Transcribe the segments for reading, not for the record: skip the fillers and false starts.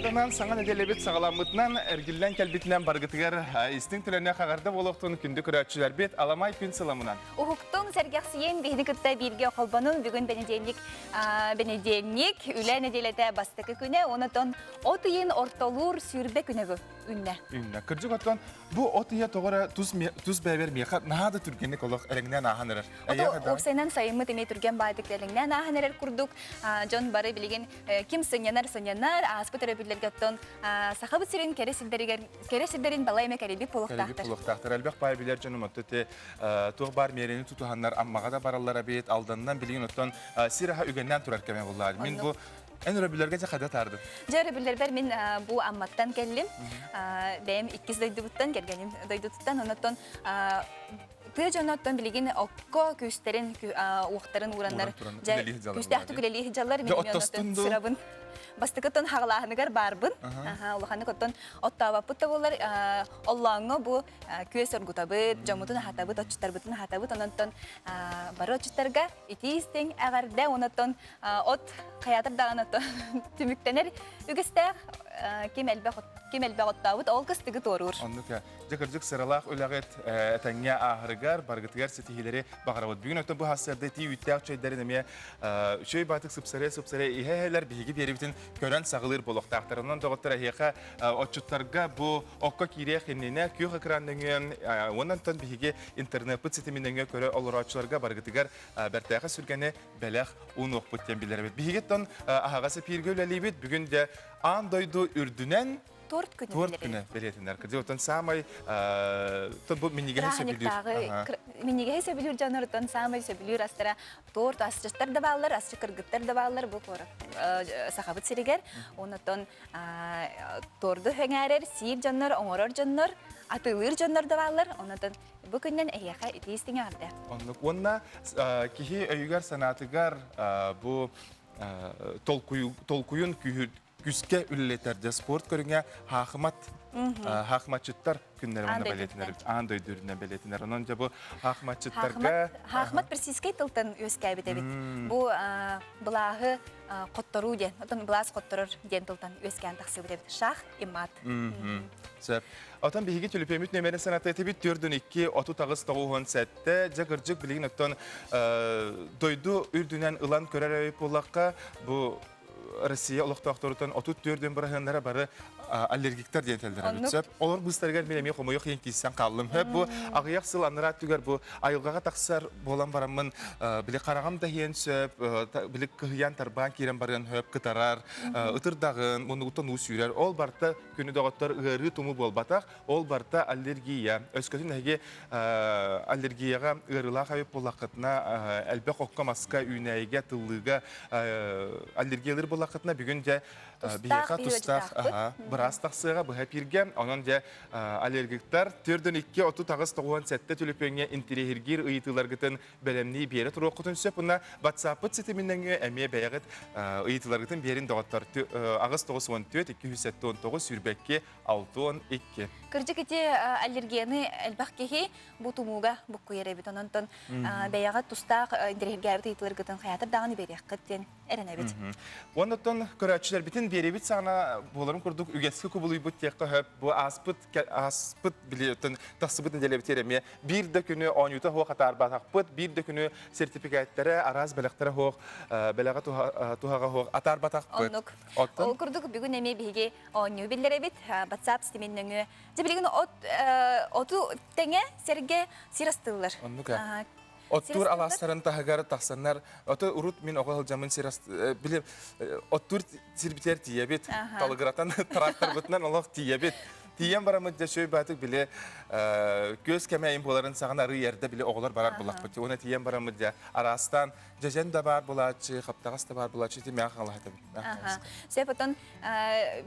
Сарсыарданан саҥа нэдиэлэбит саҕаламмытынан, эргиллэн кэлбитинэн барыгытыгар истиҥ төлөнө хаҕарда буолуохтун күндү көрөөччүлэрбит аламай күн сыламынан. Уһуктуҥ, сэргэхсийэн биһини кытта бииргэ холбонуҥ. Бүгүн бэнидиэнньик, бэнидиэнньик үлэ нэдиэлэтэ бастакы күнэ, онон от ыйын ортолуур 20 күнэ үннэ. Үннэ. Кырдьык оттон Бу от ыйа тоҕо эрэ тус, тус бэйэбэр миэхэ наһаа да түргэнник олох элэҥнээн ааһан эрэр. Ото уопсайынан сайыммыт эмиэ түргэн баайдык элэҥнээн ааһан эрэр курдук дьон бары билигин ким сынньанар сынньанар ааспыт өрөбүллэргэ оттон Сахабыт сирин кэрэ сирдэригэр кэрэ сирдэрин балай эмэ кэрийбит буолуохтаахтар. Кэрийбит буолуохтаахтар. Элбэх баай билэр дьонум отто те туох баар миэрэни тутуһаннар Аммаҕа да бараллар эбит, Алданынан билигин оттон сир аһа үгэннээн турар кэмэ буллаар. Мин бу Эн өрөбүллэргэ дьэ хайда таардын? Дьэ өрөбүллэрбэр мин бу Амматтан кэллим. Бэйэм иккис дойдубуттан, кэргэним дойдутуттан. Онон тыа дьоноттон билигин окко күүстэрин, уохтарын уураннар дьэ күүстээхтик үлэлии сылдьаллар. Мин оттон сырабын бастакыттан хаҕалааһыныгар баарбын. Улаханнык оттон оттообоппут да буоллар оллооҥҥо бу күөс оргутабыт, дьоммутун аһатабыт, отчуттарбытын аһатабыт. Онон бары отчуттарга итии истиҥ эҕэрдэ, онон От хайаатар даҕаны түмүктэнэр үгэстээх ким элбэх ким элбэх оттообут ол кыстыгы туоруур. Оннук дьэ кырдьык сыралаах үлэҕит этэҥҥэ ааһарыгар барыгытыгар ситиһиилэри баҕарабыт. Бүгүн оттон бу сарсыарда итии үүттээх чэйдэрин эмиэ үчүгэй баатык сыпсарыа-сыпсарыа иһэ-иһэлэр биһиги биэрибитин көрөн саҕалыыр буолуохтаахтар. Онон доҕоттор эһиэхэ отчуттарга бу окко киириэх иннинэ күөх экран нөҥүө уонна онтон биһиги интернеппыт ситимин нөҥүө көрө олорооччуларга барыгытыгар бэртээхэй сүргэни бэлэх уунуохпут диэн билэрэбит. Биһигиттэн аһаҕас эпииргэ үлэлиибит. Бүгүн де аан дойду үрдүнэн торт күнэ торт күнэ бэлиэтэнэр. Кырдьык оттон саамай бу минньигэһи сөбүлүүр. Минньигэһи сөбүлүүр дьоннортон саамай сөбүлүүр астара торт асчыттар да бааллар, асчы кыргыттар да бааллар бу куорат Сахабыт сиригэр. Онотон торду хөҥээрэр сиир дьоннор, оҥорор дьоннор, атыылыыр дьоннор да бааллар. Онотон Бу күннэн эһиэхэ итии истиҥ эҕэрдэ. Оннук. Уонна киһи өйүгэр-санаатыгар бу толкуйун күүскэ үлэлэтэр дьэ спорт көрүҥэ хаахымат хаахыматчыттар күннэрэ уонна бэлиэтинэр аан дойду үрдүнэн бэлиэтинэр. Онон дьэ бу хаахыматчыттарга хаахымат персидскэй тылтан үөскээбит эбит. Бу былааһы хотторуу диэн, отон былаас хотторор диэн тылтан үөскээн тахсыбыт эбит. Шах и мат. Сөп. Отон биһиги түлүпүөмүт нүөмэрин саната этибит 4 2 38 97 дьэ кырдьык билигин оттон дойду үрдүнэн ылан көрөр эбит буоллахха бу Россия олохтоохторуттан 34 бырыһыаннара бары аллергиктар диэн этэллэр эбит. Сөп. Олор быыстарыгар мин эмиэ хомойуох иһин киирсэн хааллым. Бу аҕыйах сыл анараа өттүгэр бу айылҕаҕа тахсар буолан бараммын били хараҕым да иһиэн сөп, били кыһыйан тарбаан киирэн барыан сөп, кытарар, ытырдаҕын, муннугуттан уу сүүрэр. Ол барыта күнү доҕоттор ыарыы туму буолбатах, ол барыта аллергия. Өскөтүн эһиги аллергияҕа ыарыылаах эбит буоллаххытына, элбэх окко-маска, үүнээйигэ, тыллыыга аллергиялыыр буоллаххытына, бүгүн дьэ биһиэхэ тустаах быраас тахсыаҕа быһа эпииргэ. Онон дьэ аллергиктар 4-2 38 97 түлүпүөҥҥэ интириэһиргиир ыйытыыларгытын бэлэмнии биэрэ туруоххутун сөп уонна WhatsApp-пыт ситимин нөҥүө эмиэ бэйэҕит ыйытыыларгытын биэрин доҕоттор 8 914 279 22 62. Кырдьык ити аллергияны элбэх киһи бу тумууга буккуйар эбит. Онон бэйэҕэ тустаах интэриэһиргээбит ыйытыыларгытын хайаатар даҕаны биэриэххит диэн эрэнэбит. Оннуттан көрөөччүлэрбитин биэрэбит саҕана буоларын курдук үгэскэ кубулуйбут диэххэ сөп. Бу ааспыт ааспыт били тахсыбыт нэдиэлэбитигэр эмиэ биир да күнү оонньуута суох атаарбатахпыт, биир да күнү сертификаттара, араас бэлэхтэрэ суох, бэлэҕэ туһаҕа суох атаарбатахпыт. Оннук. Ол курдук бүгүн эмиэ биһиги оонньуу биллэрэбит. WhatsApp ситимин нөҥүө. Дьэ билигин от оту тэҥэ сэргэ сир астыыллар. Оннук ээ. Оттуур алаастарын таһыгар тахсаннар, ото урут мин оҕо сылдьаммын сир били оттуур сирбитигэр тиийэбит, талыгыратан тракторбытынан олох тиийэбит. Тиийэн бараммыт дьэ шөй баатык били күөс кэмэйин буоларын саҕана арыы эрдэ били оҕолор барар буллахпыт. Уонна тиийэн бараммыт дьэ араастаан дьэдьэн да баар булааччы, хаптаҕас да баар булааччы ити мээхэ хаҥалаһатабыт. Сөп отон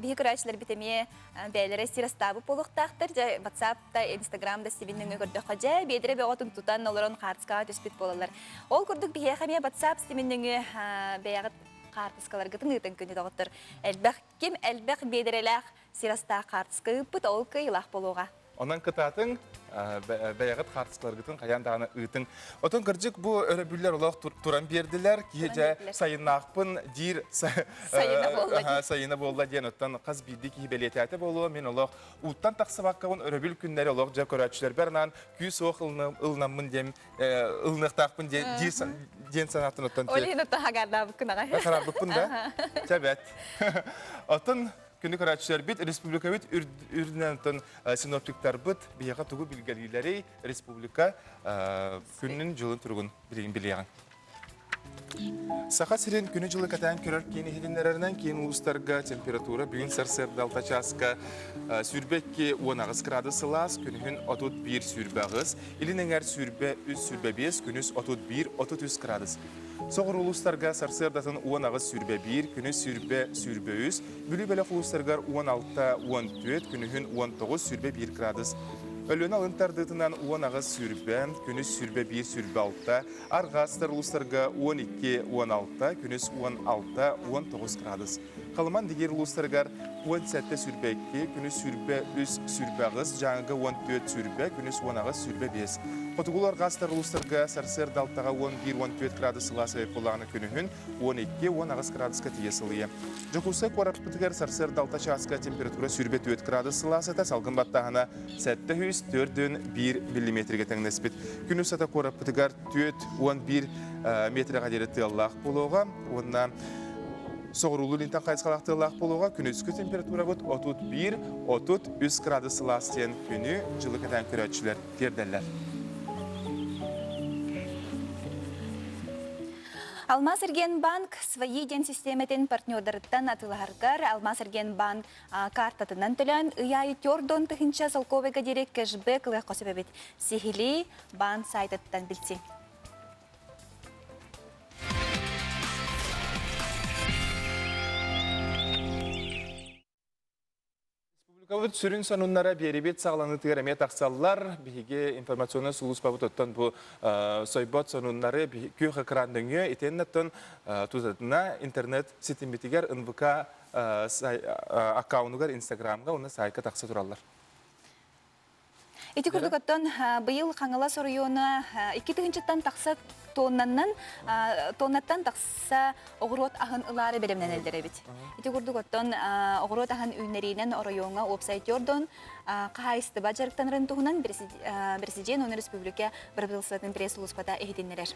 биһи көрөөччүлэрбит эмиэ бэйэлэрэ сир астаабыт буолуохтаахтар. Дьэ WhatsApp да, Instagram да сибин нөҥүө көрдөххө дьэ биэдэрэ бөҕөтүн тутан олорон хаартыскаҕа түспүт буолаллар. Ол курдук биһиэхэ эмиэ WhatsApp ситимин нөҥүө бэйэҕит хаартыскаларгытын ыытын күнү доҕоттор. Элбэх ким элбэх биэдэрэлээх сир астаах хаартыска ыыппыт, ол кыайыылаах буолуоҕа. Онон кытаатыҥ, Бэйэҕит хаартыскаларгытын хайаан даҕаны ыытыҥ. Отон кырдьык бу өрөбүллэр олох туран биэрдилэр. Киһи дьэ сайыннаахпын диир сайына буолла диэн. Сайына буолла диэн оттон хас биирдии киһи бэлиэтээтэ буолуо. Мин олох ууттан тахсыбаккабын өрөбүл күннэри олох дьэ көрөөччүлэрбэр анаан күүс-уох ылынаммын диэн ылыныахтаахпын диэн санааттан оттон Ол иһин оттон хагардаабыккын аҕай. Хараарбыппын да. Чэбэт. Оттон күнү көрөөччүлэрбит республикабыт үрдүнэн оттон синоптиктарбыт биһиэхэ тугу билгэлиилэрий республика күнүн дьылын туругун билигин билиэҕиҥ. Саха сирин күнү-дьылы кэтээн көрөр киин иһитиннэрэринэн киин улуустарга температура бүгүн сарсыарда алта чааска 22-18 градус сылаас, күнүһүн 31-28, илин эҥэр 23-25, күнүс 31-33 градус. Соҕуруу улуустарга сарсыардатын 18-21, күнүс 20-23, Бүлүү бөлөх улуустарыгар 16-14, күнүһүн 19-21 градус. Өлүөнэ алын тардыытынан 18-20, күнүс 21-26, Арҕаа сытар улуустарга 12-16, күнүс 16-19 градус. Халыман Дигир улуустарыгар 17-22, күнүс 23-28, Дьааҥыга 14-20, күнүс 18-25. Хотугулуу арҕаа сытар улуустарга сарсыарда алтаҕа 11-14 градус сылаас эбит буоллаҕына күнүһүн 12-18 градуска тиийэ сылыйа. Дьокуускай куораппытыгар сарсыарда алта чааска температура 24 градус сылаас этэ, салгын баттааһына 704,1 миллиметргэ тэҥнэспит. Күн устата куораппытыгар 411 метрэҕэ диэри тыаллаах буолуоҕа уонна соҕуруулуу линтэн хайысхалаах тыаллаах буолуоҕа. Күнүскү температурабыт 31-33 градус сылаас диэн күнү дьылы кэтээн көрөөччүлэр тиэрдэллэр. Алмаз Эргиэнбанк свои диэн систиэмэтин партнердарыттан атыылаһаргар Алмаз Эргиэнбанк картатынан төлөөн ый аайы 4 тыһыынча солкуобайга диэри кэшбэк ылыахха сөп эбит. Сиһилии баан сайтыттан билсиҥ. Республикабыт сүрүн сонуннара биэрибит саҕаланыытыгар эмиэ тахсаллар. Биһиги информационнай сулууспабыт оттон бу сойбот сонуннары күөх экран нөҥүө итиэннэ оттон тутатына интернет ситиммитигэр НВК аккаунугар Инстаграмга уонна саайка тахса тураллар. Ити курдук оттон быйыл Хаҥалас оройуона 2 тыһыынчаттан тахса тоннаннан тоннаттан тахса оҕуруот аһын ылаары бэлэмнэнэллэр эбит. Ити курдук оттон оҕуруот аһын үүннэриинэн оройуоҥҥа уопсай төрдөн хаһаайыстыба дьарыктанарын туһунан президент уонна республика бырабыыталыстыбатын пресс-сулууспата иһитиннэрэр.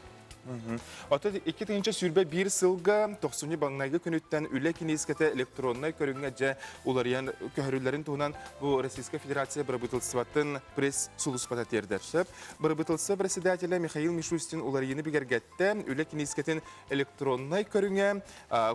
Оттон 2021 сылга тохсунньу маҥнайгы күнүттэн үлэ киниискэтэ электроннай көрүҥҥэ дьэ уларыйан көһөрүллэрин туһунан бу Российскай Федерация бырабыыталыстыбатын пресс-сулууспата тиэрдэр. Сөп. Бырабыыталыстыба председателэ Михаил Мишустин уларыйыыны бигэргэттэ. Үлэ киниискэтин электроннай көрүҥэ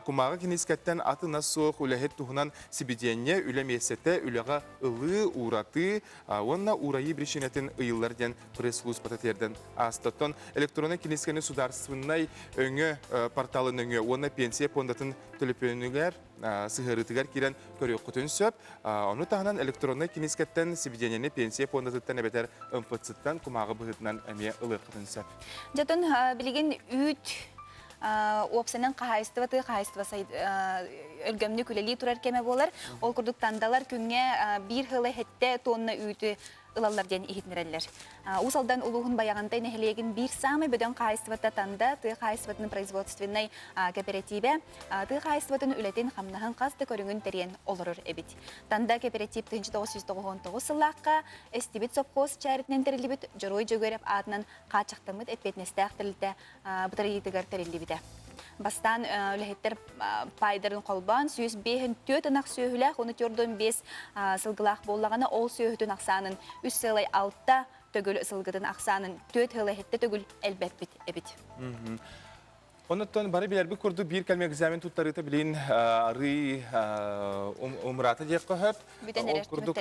кумааҕы киниискэттэн атына суох үлэһит туһунан сибидиэнньэ, үлэ миэстэтэ, үлэҕэ ылыы, ууратыы уонна уурайыы биричиинэтин ыйыллар диэн пресс-службата тиэрдэн ааста. Оттон электроннай киниискэни судаарыстыбаннай өҥө порталын өҥө уонна пенсия пуондатын төлөпүөнүгэр сыһыарыытыгар киирэн көрүөххүтүн сөп. Ону таһынан электроннай киниискэттэн сибидиэнньэни пенсия пуондатыттан эбэтэр МФЦ-ттан кумааҕы быһыытынан эмиэ ылыаххытын сөп. Дьэтон билигин үүт уопсанан хаһаайыстыба тыа хаһаайыстыба өлгөмнүк үлэлии турар кэмэ буолар. Ол курдук тандалар күҥҥэ биир сыла хэттэ тонна үүтү ылаллар диэн иһитиннэрэллэр. Уус Алдан улууһун Байаҕантай нэһилиэгин биир саамай бөдөҥ хаһаайыстыбата Танда тыа хаһаайыстыбатын производственнай кэпэрэтиибэ тыа хаһаайыстыбатын үлэтин-хамнаһын хас да көрүҥүн тэрийэн олорор эбит. Танда кэпэрэтиип 1999 сыллаахха эстибит сопхуос чээритинэн тэриллибит Дьоруой Дьөгүөрэп аатынан хааччахтаммыт эппиэтинэстээх тэрилтэ бытарыйыытыгар тэриллибитэ. Бастаан үлэһиттэр паайдарын холбоон 154 ынах сүөһүлээх, уну 45 сылгылаах буоллаҕына, ол сүөһүтүн ахсаанын үс сыалай алта төгүл сылгытын ахсаанын түөрт сыалай сэттэ төгүл элбэппит эбит. Онуттан бары билэрбит курдук биир кэлим экзамен туттарыыта билин арыы умраата диэххэ сөп. Бүтэн Ол курдук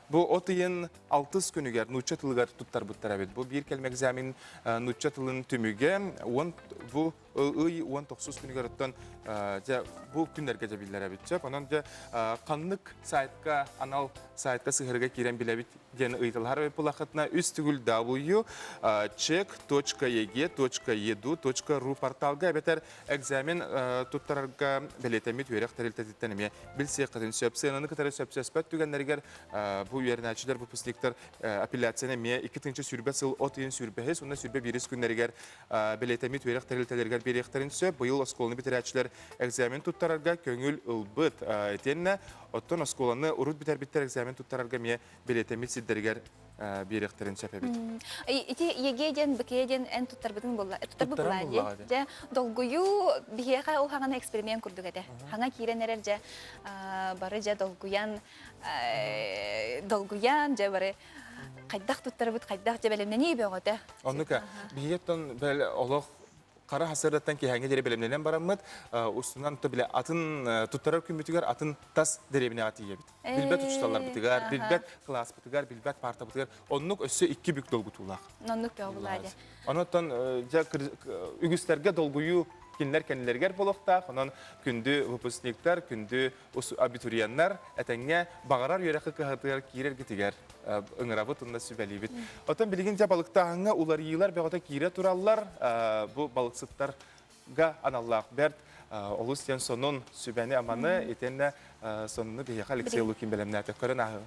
бу от ыйын алтыс күнүгэр нуучча тылыгар туттарбыттар эбит. Бу биир кэлим экзамен нуучча тылын түмүгэ уон бу. Ый 19 күнүгэр оттон дьэ бу күннэргэ дьэ биллэрэбит сөп. Онон дьэ ханнык сайтка анал сайтка сыһыарыга киирэн билэбит диэн ыйыталаһар буоллаххытына үс түгүл w check.eg.edu.ru порталга эбэтэр экзамен туттарарга бэлиэтэммит үөрэх тэрилтэтиттэн эмиэ билсиэххитин сөп. Сыананы кытары сөпсөспөт түгэннэригэр бу үөрэнээччилэр, выпускниктар апелляцияны эмиэ 2020 сыл от ыйын 25 уонна 21 күннэригэр бэлиэтэммит үөрэх тэрилтэлэригэр биэриэхтэрин сөп. Быйыл оскуоланы бүтэрээччилэр экзамен туттарарга көҥүл ылбыт. Итиэннэ оттон оскуоланы урут бүтэрбиттэр экзамен туттарарга эмиэ бэлиэтэммит сирдэригэр биэриэхтэрин сөп эбит. Ити ЕГЭ диэн, БКЭ диэн эн туттарбытыҥ буолла. Туттарбыт буолла дии. Дьэ, долгуйуу биһиэхэ ол хаҥана эксперимент курдук этэ. Хаҥа киирэн эрэр дьэ бары дьэ долгуйан долгуйан дьэ бары хайдах туттарбыт, хайдах дьэ бэлэмнэнии бөҕөтө. Оннука биһиэттэн бэл олох хара хасырдаттан киһээҥҥэ диэри бэлэмнэнэн бараммыт, устунан то билэ атын туттарар күммүтүгэр атын тас дэриэбинэҕэ тиийэбит. Билбэт учууталларбытыгар, билбэт кылааспытыгар, билбэт партабытыгар оннук өссө икки бүк долгутуулаах. Оннук бөҕө дьэ. Онон дьэ үгүстэргэ долгуйуу кинилэр кэннилэригэр буолуохтаах. Онон күндү выпускниктар, күндү абитуриеннар этэҥҥэ баҕарар үөрэххэ кыһатыгар киирэргитигэр ыҥырабыт уонна сүбэлиибит. Оттон билигин дьэ балыктааһыҥҥа уларыйыылар бөҕөтө киирэ тураллар. Бу балыксыттарга аналлаах бэрт олус диэн сонун сүбэни-аманы итиэннэ сонуну биһиэхэ Алексей Лукин бэлэмнээтэ. Көрөн ааһыҥ.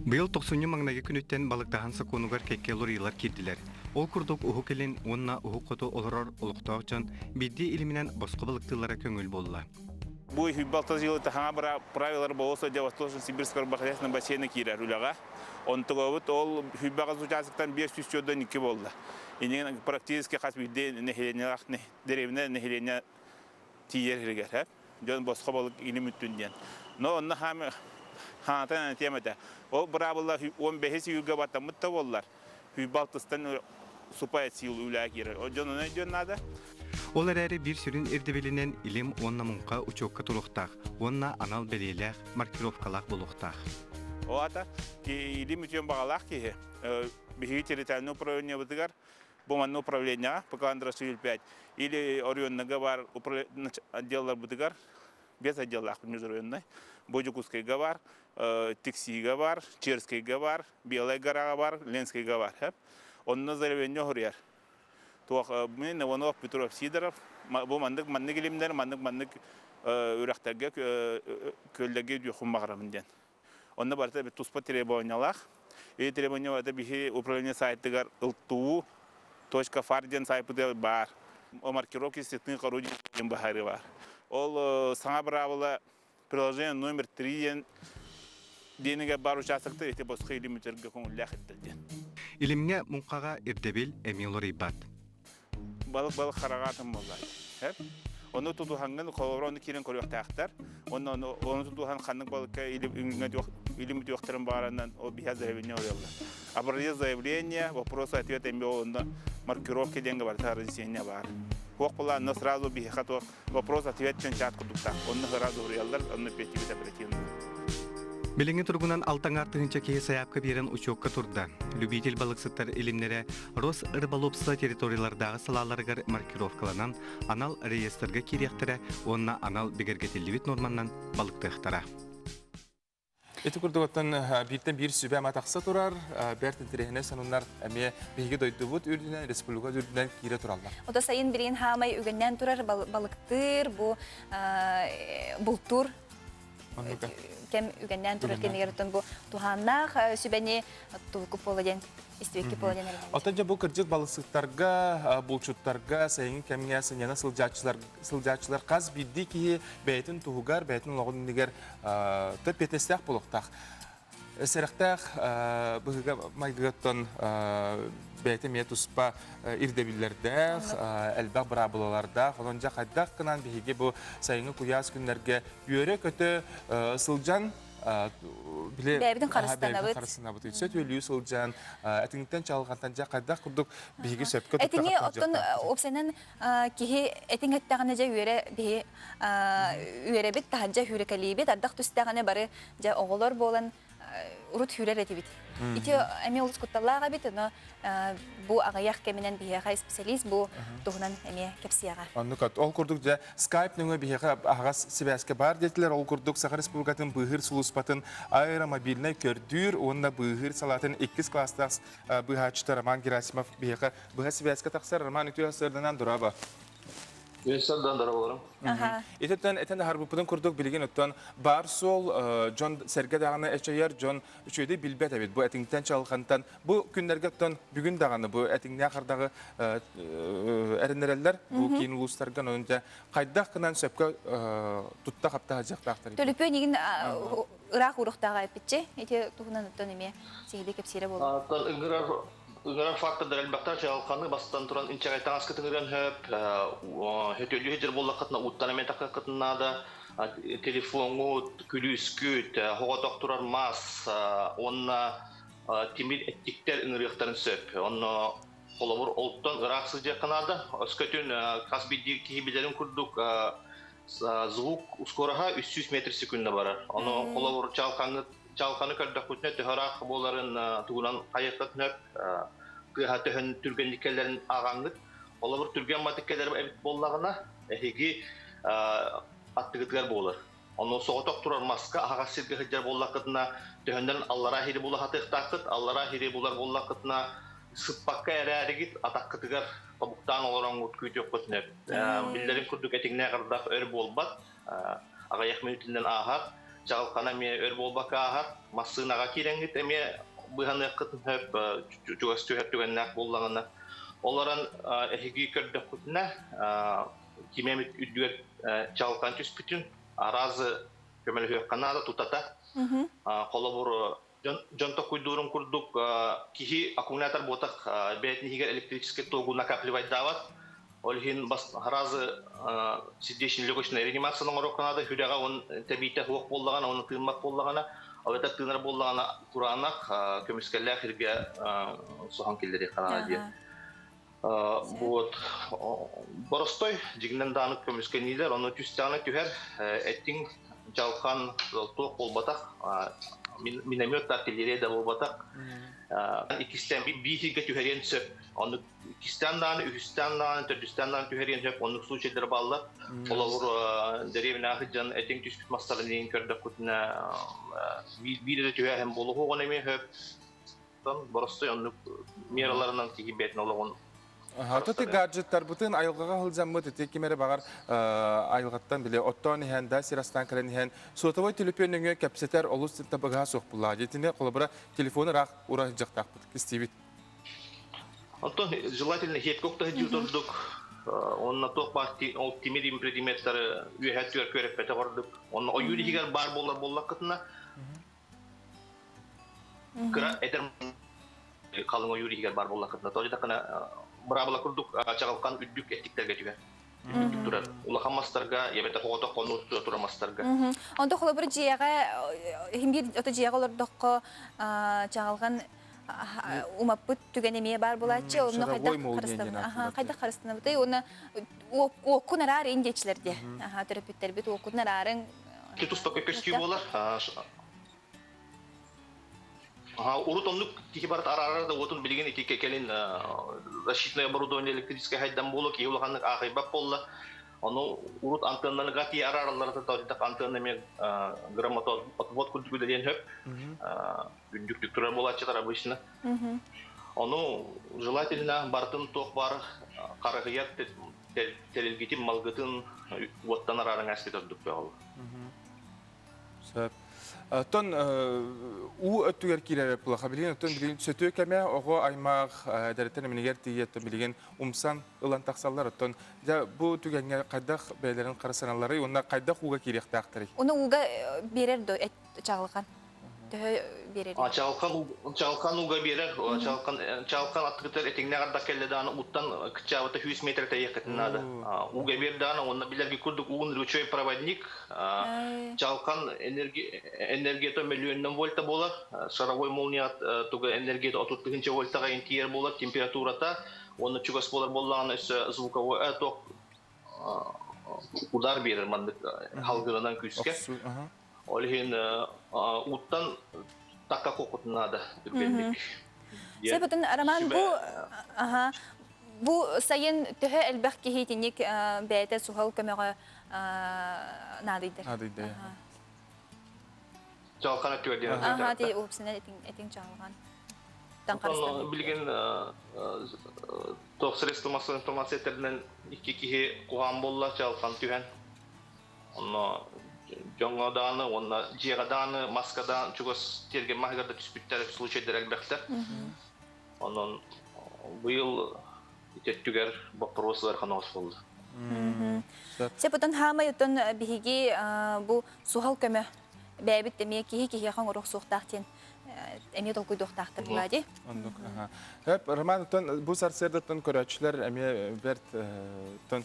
Быйыл тохсунньу маҥнайгы күнүттэн балыктаһан сокуонугар кэккэ уларыйыылар киирдилэр. Ол курдук Уһук Илин уонна Уһук Хоту олорор олохтоох дьон биирдии илиминэн босхо балыктыыллара көҥүл буолла. Бу 106 жылы таһаҥа правилар болосо дьэ Восточно-Сибирского рыбохозяйственного бассейна киирэр үлэҕэ. Онтугабыт ол 108 участоктан 502 буолла. Иннигин практически хас биирдии нэһилиэнньэлээх дэриэбинэ нэһилиэнньэ тиийэр сиригэр дьон босхо балык илим үттүн диэн. Но онно хаами хаатан этиэм этэ. Ол быраабыла 15 июльга баттаммыт да буоллар, 106-тан супа сил үлээ киирэр. Ол дьон ону өйдүөн наада. Ол эрээри биир сүрүн ирдэбилинэн илим уонна муҥха учуокка туруохтаах уонна анал бэлиэлээх маркировкалаах буолуохтаах. Ол аата илим үтүөн баҕалаах киһи биһиги территориальнай управлениебытыгар Бу манна управлениеҕа ПК Андросвиль 5 или Орионнага баар отделларбытыгар без отделлаахпыт межрайоннай. Бу Дьокуускайга баар, Тиксиигэ баар, Черскэйгэ баар, Белай гораҕа баар, Ленскэйгэ баар. Онно заявление оһуруйар. Туох мин Иванов Петров Сидоров бу маннык маннык илимнэр маннык маннык үрэхтэргэ күөллэргэ үтүөхпүн баҕарабын диэн. Онно барыта туспа требованиялаах. И требование барыта биһи управление сайтыгар ылтуу точка фар диэн сайпытыгар баар. Маркировки сетных орудий диэн быһаарыы баар. Ол саҥа быраабыла приложение номер 3 диэн диэнигэр баар участоктар ити босхо илим үтэргэ көҥүллээх иттэр диэн. Илимҥэ муҥхаҕа ирдэбил эмиэ уларыйбат. Балык-балык хараҕа атын буолла. Ону тутуһаҥҥын холобура ону киирэн көрүөхтээхтэр. Онно ону тутуһан ханнык балыкка илим үтүөхтэрин баарынан ол биһиэхэ заявление оруйаллар. Образец заявления, вопрос-ответ эмиэ онно маркировка диэҥҥэ барыта разъяснение баар. Туох буолла, онно сразу биһиэхэ туох вопрос-ответ диэн чат курдуктаах. Онно сразу уруйаллар, онно эппиэттиибит оперативно. Билиҥҥи туругунан алтаҥар тыһыынча киһи сайаапка биэрэн учуокка турда. Любитель балыксыттар илимнэрэ Росрыболовство территориялардааҕы салааларыгар маркировкаланан анал реестргэ киириэхтэрэ уонна анал бигэргэтиллибит нуорманнан балыктыахтара. Ити курдук оттон бииртэн биир сүбэ ама тахса турар, бэрт интэриэһинэй сонуннар эмиэ биһиги дойдубут үрдүнэн, республика үрдүнэн киирэ тураллар. Ото сайын билигин хаамай үгэннээн турар балыктыыр, бу бултуур кэм үгэннээн турар кэмигэр оттон бу туһааннаах сүбэни тулку пола диэн истибикки пола диэн Оттон дьэ бу кырдьык балыксыттарга, булчуттарга сайыҥҥы кэмҥэ сынньана сылдьааччылар сылдьааччылар хас биирдии киһи бэйэтин туһугар, бэйэтин олоҕун иннигэр эппиэтинэстээх буолуохтаах. Сэрэхтээх быһыыга майгыгаттан бэйэтэ эмиэ туспа ирдэбиллэрдээх, элбэх быраабылалардаах. Онон дьэ хайдах гынан биһиги бу сайыҥҥы куйаас күннэргэ үөрэ-көтө сылдьан били бэйэбитин харыстанабыт. Харыстанабыт. Сөт өлүү сылдьан, этиҥтэн чалҕантан дьэ хайдах курдук биһиги сөпкө Этиҥи оттон уопсайынан киһи этиҥ эттэҕинэ дьэ үөрэ биһи үөрэбит таһырдьа хүүрэкэлиибит ардах түстэҕинэ бары дьэ оҕолор буолан. урут сүүрэр этибит. Ити эмиэ олус кутталлаах эбит, ону бу аҕыйах кэминэн биһиэхэ специалист бу туһунан эмиэ кэпсиэҕэ. Оннук ол курдук дьэ Skype нөҥүө биһиэхэ аһаҕас сибээскэ баар диэтилэр. Ол курдук Саха Республикатын быыһыыр сулууспатын аэромобильнай көрдүүр уонна быыһыыр салаатын иккис класстаах быыһааччыта Роман Герасимов биһиэхэ быһа сибээскэ тахсар. Роман үтүө сырданан дорообо. Үөссэрдан дорооболорум. Ититтэн этэн аһарбыппытын курдук билигин оттон баар суол дьон сэргэ даҕаны эчэйэр дьон үчүгэйдик билбэт эбит. Бу этиҥтэн чалхантан бу күннэргэ оттон бүгүн даҕаны бу этиҥнээх ардаҕы эрэннэрэллэр бу киин улуустарга онон дьэ хайдах гынан сөпкө тутта хапта сылдьыахтаахтар Төлөпүөн игин ыраах уруохтааҕа эппитчи ити туһунан оттон эмиэ сиһилии кэпсиирэ буолуо. Ыҥырар ыҥырар фактордар элбэхтэр чаҕылханы бастан туран инчэҕэй таҥаскытын ырыан сөп, хөтөллүү сылдьар буоллаххытына ууттан эмиэ таххаххытын наада, телефоҥҥут, күлүүскүт, оҕотох турар мас уонна тимир эттиктэр ыҥырыахтарын сөп. Онно холобур олтон ыраах сылдьыахха наада. Өскөтүн хас биирдии киһи билэрин курдук звук ускуораһа 300 метр секунда барар. Ону холобур чалканы чалканы көрдөхпүтүнэ төһө ыраах буоларын тугунан хайыаххытын сөп. Тыаһа төһөн түргэнник кэлэрин ааҕаҥҥыт. Холобур түргэн матык кэлэр эбит буоллаҕына, эһиги аттыгытыгар буолар. Ону соҕотох турар маска аһаҕас сиргэ сылдьар буоллаххытына, төһөннөн аллараа иһири була сатыахтааххыт, аллараа иһири булар буоллаххытына, сыппакка эрээригит атаххытыгар тобуктаан олороҥҥут күүтүөххүт сөп. Биллэрин курдук этиҥнээх ардах өр буолбат, аҕыйах мүнүүтүнэн ааһар, чаҕылхана эмиэ өр буолбакка ааһар, массыынаҕа киирэҥҥит эмиэ быыһаныаххыт сөп, чугас түһэр түгэннээх буоллаҕына. Олорон эһиги көрдөххүтүнэ, ким эмит үрдүгэр чалкан түспүтүн аразы көмөлөһүөххэ наада тутата. Холобур, дьон токуйдуурун курдук киһи аккумулятор буотах бэйэтин иһигэр электрический тогу накапливайдаабат. Ол иһин аразы сердечно-легочная реанимацияны оҥоруохха наада. Сүрэҕэ он тэбиитэ суох буоллаҕына, оны тыыммат буоллаҕына, ол этэр тыынар буоллаҕына кураанах көмүскэллээх иргэ соһон киллэриэххэ наада диэн. Вот боростой дьиҥинэн дааны көмүскэниилэр, ону түстэҕинэ түһэр, эттиҥ дьалхан туох буолбатах, миномет да артиллерия да буолбатах. Иккистээн биир сиргэ түһэриэн сөп. Оннук иккистээн дааны, үһүстээн дааны, төрдүстээн дааны түһэриэн сөп. Оннук случайдар бааллар. Холобур, дэриэбинэҕэ сылдьан этиҥ түспүт мастарын иһин көрдөххүтүнэ, биир эрэ түһээһин буолуоҕун эмиэ сөп. Боростой оннук мераларынан киһи бэйэтин олоҕун Хата гаджеттарбытын айылҕаҕа сылдьаммыт ити ким эрэ баҕар айылҕаттан били оттоон иһэн да сир астаан кэлэн иһэн сотовой төлөпүөн нөҥүө кэпсэтэр олус табыгаһа суох буллаҕа. Итини холобура телефону ыраах ура сылдьахтаахпыт истиибит. Онтон желательно хиэткок таһдьыы ордук онно туох баар ол тимир предметтары үөһэ түөр күөрэппэтэх ордук. Онно ойуур иһигэр баар буолар буоллаххытына Кыра эдэр халыҥ ойуур иһигэр баар буоллаххытына, тоҕо диэтэххинэ, быраабыла курдук чаҕылхан үрдүк эттиктэргэ түһэр. Үрдүк турар. Улахан мастарга, эбэтэр оҕото хонуу турар мастарга. Онто холобур дьиэҕэ, иһин биир ото дьиэҕэ олордоххо чаҕылҕан умаппыт түгэн эмиэ баар буолааччы. Онно хайдах харыстанабыт? Хайдах харыстанабытый? Уонна уоккун араар ин диэчилэр диэ. Төрөппүттэрбит уоккун араарыҥ. Туспа көстүү буолар. Урут оннук киһи барыта араарар да уотун билигин ити кэлин защитное оборудование электрическай хайдан буолуо киһи улаханнык аахайбат буолла. Ону урут антенналарга тиийэ араараллара тоодьутах антенна эмиэ грамотоотвод курдук үлэлиэн сөп. Үрдүктүк турар буолааччылар обычно. Ону желательно барытын туох баар харыһыйар тэрилгитин, малгытын уоттан арааран ааспыт ордук бөҕө. Сөп. Оттон уу өттүгэр киирэр плаха билигин оттон билигин сөтүө кэмэ оҕо аймах эдэриттэн эминигэр тиийэ оттон билигин умсан ылан тахсаллар оттон дьэ бу түгэҥҥэ хайдах бэйэлэрин харысаналларый уонна хайдах ууга киириэхтээхтэрий? Уну ууга биэрэр до чаҕылхан төһө биэрэр? Чаҕылхан ууга биэрэр. Чаҕылхан чаҕылхан аттыгытар этиҥнээх ардах кэллэ даҕаны ууттан кыччаабыта 100 метр тэйиэххитин наада. Ууга биэр даҕаны уонна билэрги курдук уун ручной проводник Чалхан энергията мөлүйүөннэн вольта буолар. Шаровой молния туга энергията 30 тыһыынча вольтаҕа тиийэр буолар температурата уонна чугас буолар буоллаҕына өссө звуковой туох удар биэрэр маннык халгырынан күүскэ. Ол иһин ууттан такка куокутун наада түргэнник. Сөп Роман бу аха бу сайын төһө элбэх киһи итинник бэйэтэ суһал көмөҕө наадыйдар. Наадыйда. Чалхан өттүгэр диэн Аха, ти уопсайынан этиҥ этиҥ чалҕан. Тан Билигин туох средства массовой информация тэринэн икки киһи куһаан буолла чалхан түһэн. Онно дьоҥҥо даҕаны уонна дьиэҕэ даҕаны маска даҕаны чугас тиэргэн маһыгар да түспүттэр случайдар элбэхтэр. Онон быйыл ити өттүгэр боппуруос ыарахан оҕус буолла. Сөп отон хаамай отон биһиги бу суһал көмө бэйэбит эмиэ киһи киһиэхэ оҥоруох суохтаах диэн эмиэ толкуйдуохтаахтар буолаа дии. Оннук. Хөп, Роман, оттон бу сарсыардаттан көрөөччүлэр эмиэ бэрт оттон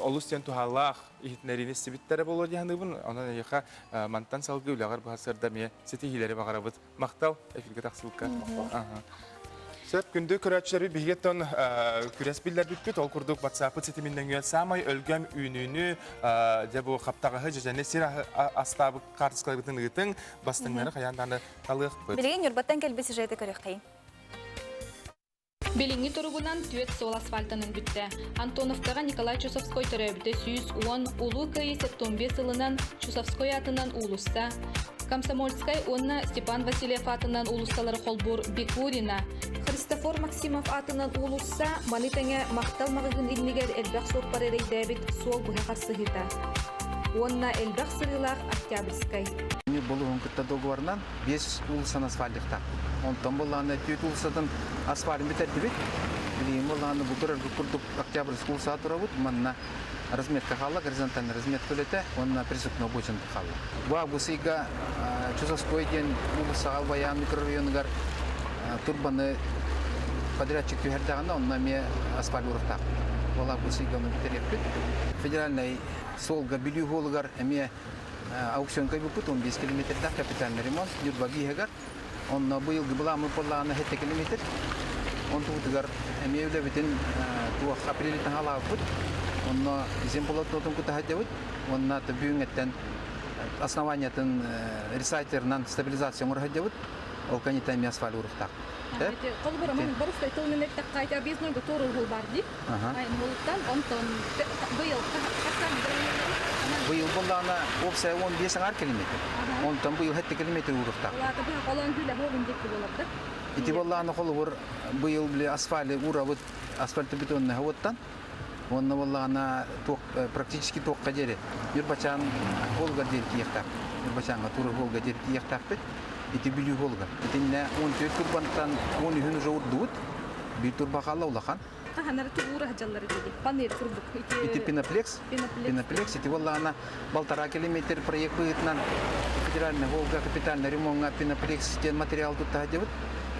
олус диэн туһалаах иһитиннэриини истибиттэрэ буолуо дии саныыбын. Онон эйиэхэ мантан салгыы үлэҕэр быһа сырда эмиэ ситиһиилэри баҕарабыт. Махтал эфиргэ тахсыбыкка. Сөп, күндү көрөөччүлэри биһиги күрэс биллэрбиппит. Ол курдук WhatsApp ситимин нөҥүө саамай өлгөм үүнүүнү, дьэ бу хаптаҕаһы, дьэдьэни сир астаабыт хаартыскаларгытын ыытыҥ, бастыҥнары хайаан даҕаны талыахпыт. Билигин Ньурбаттан кэлбит сюжеты көрүөххэйиҥ. Билиҥҥи туругунан түөрт суол асфальтанан бүттэ. Антоновкаҕа Николай Чусовской төрөөбүтэ 110, Улуу Кыайыы 75 сылынан Чусовской аатынан уулусса, Комсомольскай уонна Степан Васильев аатынан уулуссалары холбуур Бекурина, Христофор Максимов аатынан уулусса, маны тэҥэ Махтал маҕаһыын иннигэр элбэх суоппар эрэйдээбит суол быһа харсыһыыта уонна элбэх сырыылаах Октябрьскай. Болуһун кытта договорынан биэс уулуссаны асфальтыахтаах. Онтон былааны түөрт уулуссатын асфальтын бүтэрдибит. Билигин былааны бу көрөргүт курдук Октябрьскай уулуссаҕа турабыт. Манна разметка хаалла, горизонтальный разметка үлэтэ уонна присыпной обочина хаалла. Бу август ыйга Чусовской диэн уулуссаҕа Баян микрорайонугар турбаны подрядчик түһэрдэҕинэ, онно эмиэ асфальт уруохтаах. Ол август ыйга ону бүтэриэхпит. Федеральнай суолга Бүлүү суолугар эмиэ аукционка ыйбыппыт 15 километрдаах капитальный ремонт Ньурба бииһигэр. Онно быйылгы былааммыт буоллаҕына 7 километр. Онтубутугар эмиэ үлэбитин туох апрелитан хаалаабыппыт. Онно земполотнотун кута сылдьабыт. Уонна бүгүҥҥэттэн основаниятын ресайтерынан стабилизация оҥоро сылдьабыт. Ол кэнниттэн эмиэ асфальт уруохтаах. Холобура, мин борустай тылынан эттэххэ, ити объезднойга туоруур уһул баар дии. Айыммылыттан онтон быйыл хасан Быйыл буоллаҕына уопсайа 15 аҥаар километр. Онтон быйыл 7 километр уурухтаах. Улаата быһа холоон күлэ буолун диэки буоларда. Ити буоллаҕына холобур быйыл били асфальты уурабыт асфальтобетонный уоттан уонна буоллаҕына туох практически туохха диэри Ньурбачаан Волга диэри тиийиэхтээх. Ньурбачааҥҥа тура Волга диэри тиийиэхтээхпит. Ити Бүлүү Волга. Итиннэ 14 турбантан 13-үн уже урдубут. Биир турба хаалла улахан. Ханары туура сылдьаллар ити. Панель курдук. Ити Пиноплекс. Пиноплекс. Ити буоллаҕына балтараа километр проект быһыытынан федеральный Волга капитальный ремонтҥа Пиноплекс диэн материал тутта сылдьабыт.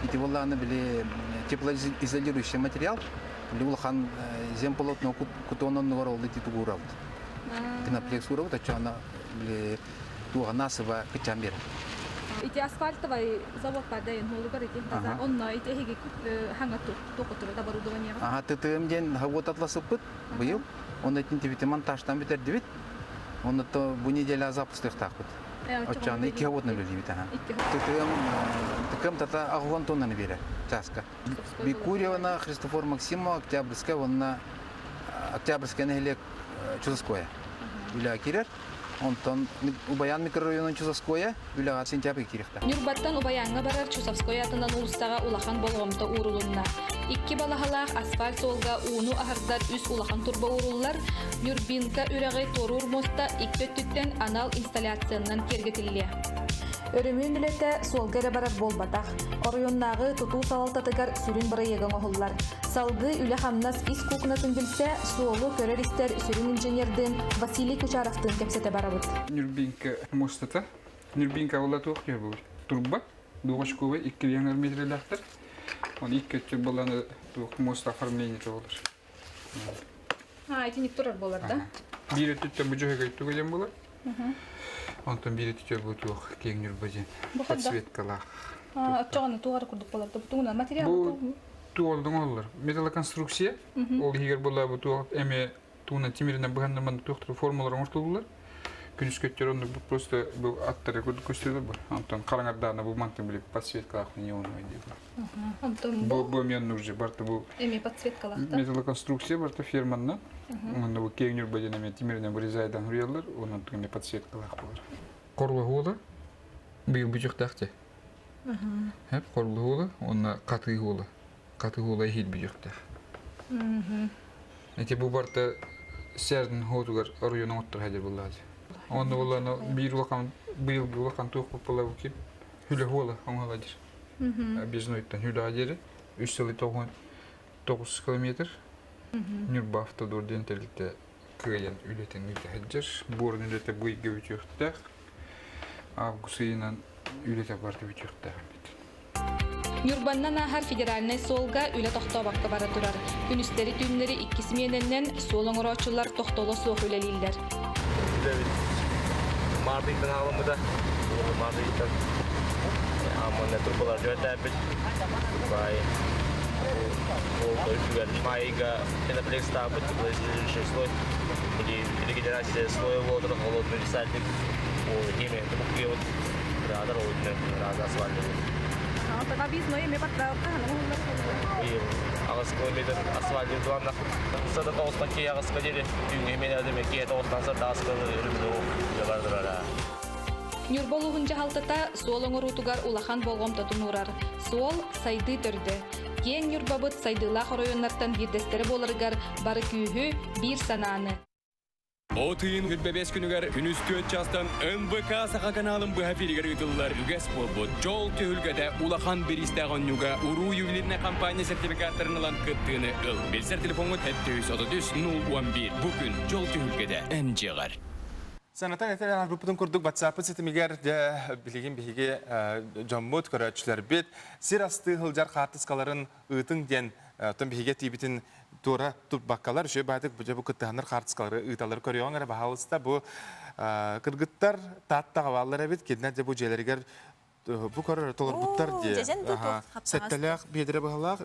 Ити буоллаҕына били теплоизолирующий материал. Били улахан земполотно кутуон оннугар ол ити тугуурабыт. Пиноплекс уурабыт, оччоҕуна били туоҕа насыба кыччаан биэрэр. Ити асфальтовай завод бар дайын холугар ити таза онно ити эһиги хаҥа туохутура оборудованиеҕа. Аха ТТМ диэн завод атласыппыт быйыл. Онно итин тибити монтажтан бүтэрдибит. Онно то бу неделя запустыахтаахпыт. Оччоҕуна икки заводна үлэлиибит аха. ТТМ ТКМ тата аҕыс тоннаны биэрэр чааска. Бикурьевна, Христофор Максимова, Октябрьская уонна Октябрьская нэһилиэк Чусовское үлэ киирэр. Онтон Убайаан микрорайонун Чусовское үлэҕэ сентябрь киириэхтээх. Ньурбаттан Убайааҥҥа барар Чусовской атынан уулуссаҕа улахан болҕомто уурулунна. Икки балаһалаах асфальт суолга ууну аһардар үс улахан турба ууруллар. Нюрбинка үрэҕи туоруур муоста икки өттүттэн анал инсталляциянан киэргэтиллиэ. Өрөмүөн үлэтэ суолга эрэ барар буолбатах. Оройуоннааҕы тутуу салалтатыгар сүрүн бырайыага оҥоһуллар. Салгыы үлэ-хамнас ис куукунатын билсэ, суолу көрөр-истэр сүрүн инженердыын Василий Кучаровтыын кэпсэтэ барабыт. Нюрбинка муостата. Нюрбинка була туох диye бұл? Турба, двухочковый, икки метрелээхтэр. Он икки өттү баланы туох моста оформление болар. А, итинник турар болар да? Биир өттүттэн бу дьөһөгөй тугу болар. Онтон биир өттүтэ бу туох киэҥ Ньурба диэн подсветкалаах. Оччоҕуна тугар курдук болар. Тугунан материал Бу туолдуҥ оллар. Металлоконструкция. Ол иһигэр була бу туох эме тугунан тимиринэн быһаннарман туохтар формалар оҥортуллар. Күнүскү өттүгэр оннук бу просто бу аттары курдук көстөлөр бу. Онтон хараҥардаана бу мантан били подсветкалаах неоновый диир. Онтон Бу бу бу эмиэ оннук же барта бу эмиэ подсветкалаахта. металлоконструкция барта фирманна. Онно бу киэҥ Ньурба диэн эмиэ тимиринэн вырезайдан суруйаллар, онон эмиэ подсветкалаах буолар. Хорлоһуола быйыл бүтүөхтээх дии. Хэп хорлоһуола уонна хатыыһуола. Хатыыһуола иһиир бүтүөхтээх. Ити бу барыта сэрдин хоотугар оройуон оҥоттор хадьыр буллаады. Онно булланы биир улахан быйылгы улахан туох буолла бу ким хүлэ хуола оҥола дир. Безнойтан хүлэ диэри үс сылы 9 километр Ньурба автодор диэн тэрилтэ кыайан үлэтин ыыта сылдьар. Буорун үлэтэ бу ыйга бүтүөхтээх. Август ыйынан үлэтэ барыта бүтүөхтээх эбит. Ньурбаннан ааһар федеральнай суолга үлэ тохтообокко бара турар. Күнүстэри-түүннэри икки симиэнэннэн суол оҥорооччулар тохтоло суох үлэлииллэр. Үлэбит март ыйтан аҕаламмыта. Март ыйтан амманна турбалар дьүөтээппит. Бай ол майга пеноплекс таабыт слой или регенерация слоя воздуха холодный рисальник ол химия буккуйабыт Радар ол раза асфальт Аҕыс километр асфальт туанна. Сада тоҕустан киһи аҕыска диэри түүҥҥэ мен киһи тоҕустан сада аҕыска өрүмү Ньурба улууһун дьаһалтата суол оҥоруутугар улахан болҕомтотун уурар. Суол сайдыы төрдө. Киэҥ Ньурбабыт сайдыылаах оройуоннартан биирдэстэрэ буоларыгар бары күүһү, биир санааны. От ыйын 25 күнүгэр күнүс 4 чаастан НВК Саха каналын быһа эфиригэр ыытыллар үгэс буолбут Дьол түһүлгэтэ улахан бириистээх оонньууга уруу ювелирнай компания сертификаттарын ылан кыттыыны ыл. Билсэр телефоҥҥут 733 011 бу күн Дьол түһүлгэтэ эн дьиэҕэр. Санатан этэр арбыппытын курдук WhatsApp ситимигэр дьэ билигин биһиги дьоммут, көрөөччүлэрбит сир астыы сылдьар хаартыскаларын ыытыҥ диэн оттон биһиги этиибитин туора туппаккалар үчүгэй баайдык бу дьэ бу кыттыһаннар хаартыскалары ыыталлар көрүөҕүҥ эрэ баһаалыста бу кыргыттар Тааттаҕа бааллар эбит кинилэр дьэ бу дьиэлэригэр бу көрөр толорбуттар дии сэттэлээх биэдэрэ быһалаах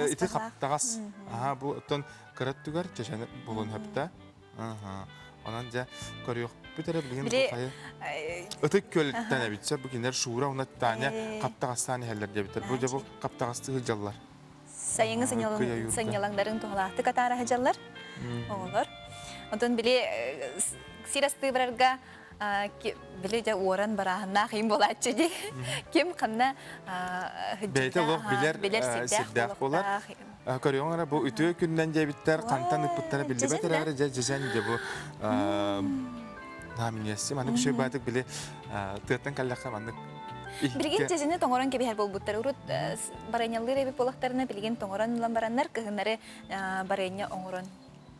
ити хаптаҕас аха бу оттон кыра өттүгэр чэчэни булун хөптө онон дьэ көрүөхпүт эрэ билигин хайы ытык көлтэн эбит бу кинилэр Шура уонна Таня хаптаҕастаан иһэллэр диэбиттэр бу дьэ бу хаптаҕастыы сылдьаллар Сайыҥҥы сынньалаҥнарын туһалаахтык атаара сылдьаллар оҕолор. Онтон били сир астыы барарга били дьэ уоран барааһыннаах им буолааччы дии. Ким ханна Бэйэтэ олох билэр билэр сирдээх буолар. Көрүөҥ эрэ бу үтүө күннэн диэбиттэр хантан ыппыттара биллибэт эрээри дьэ дьэжэн дьэ бу нааминьясси маннык үчүгэй баатык били тыаттан кэллэххэ маннык Билигин дьэдьэни тоҥорон кэбиһэр буолбуттар. Урут барыанньалыыр эбит буоллахтарына билигин тоҥорон ылан бараннар кыһыннары барыанньа оҥорон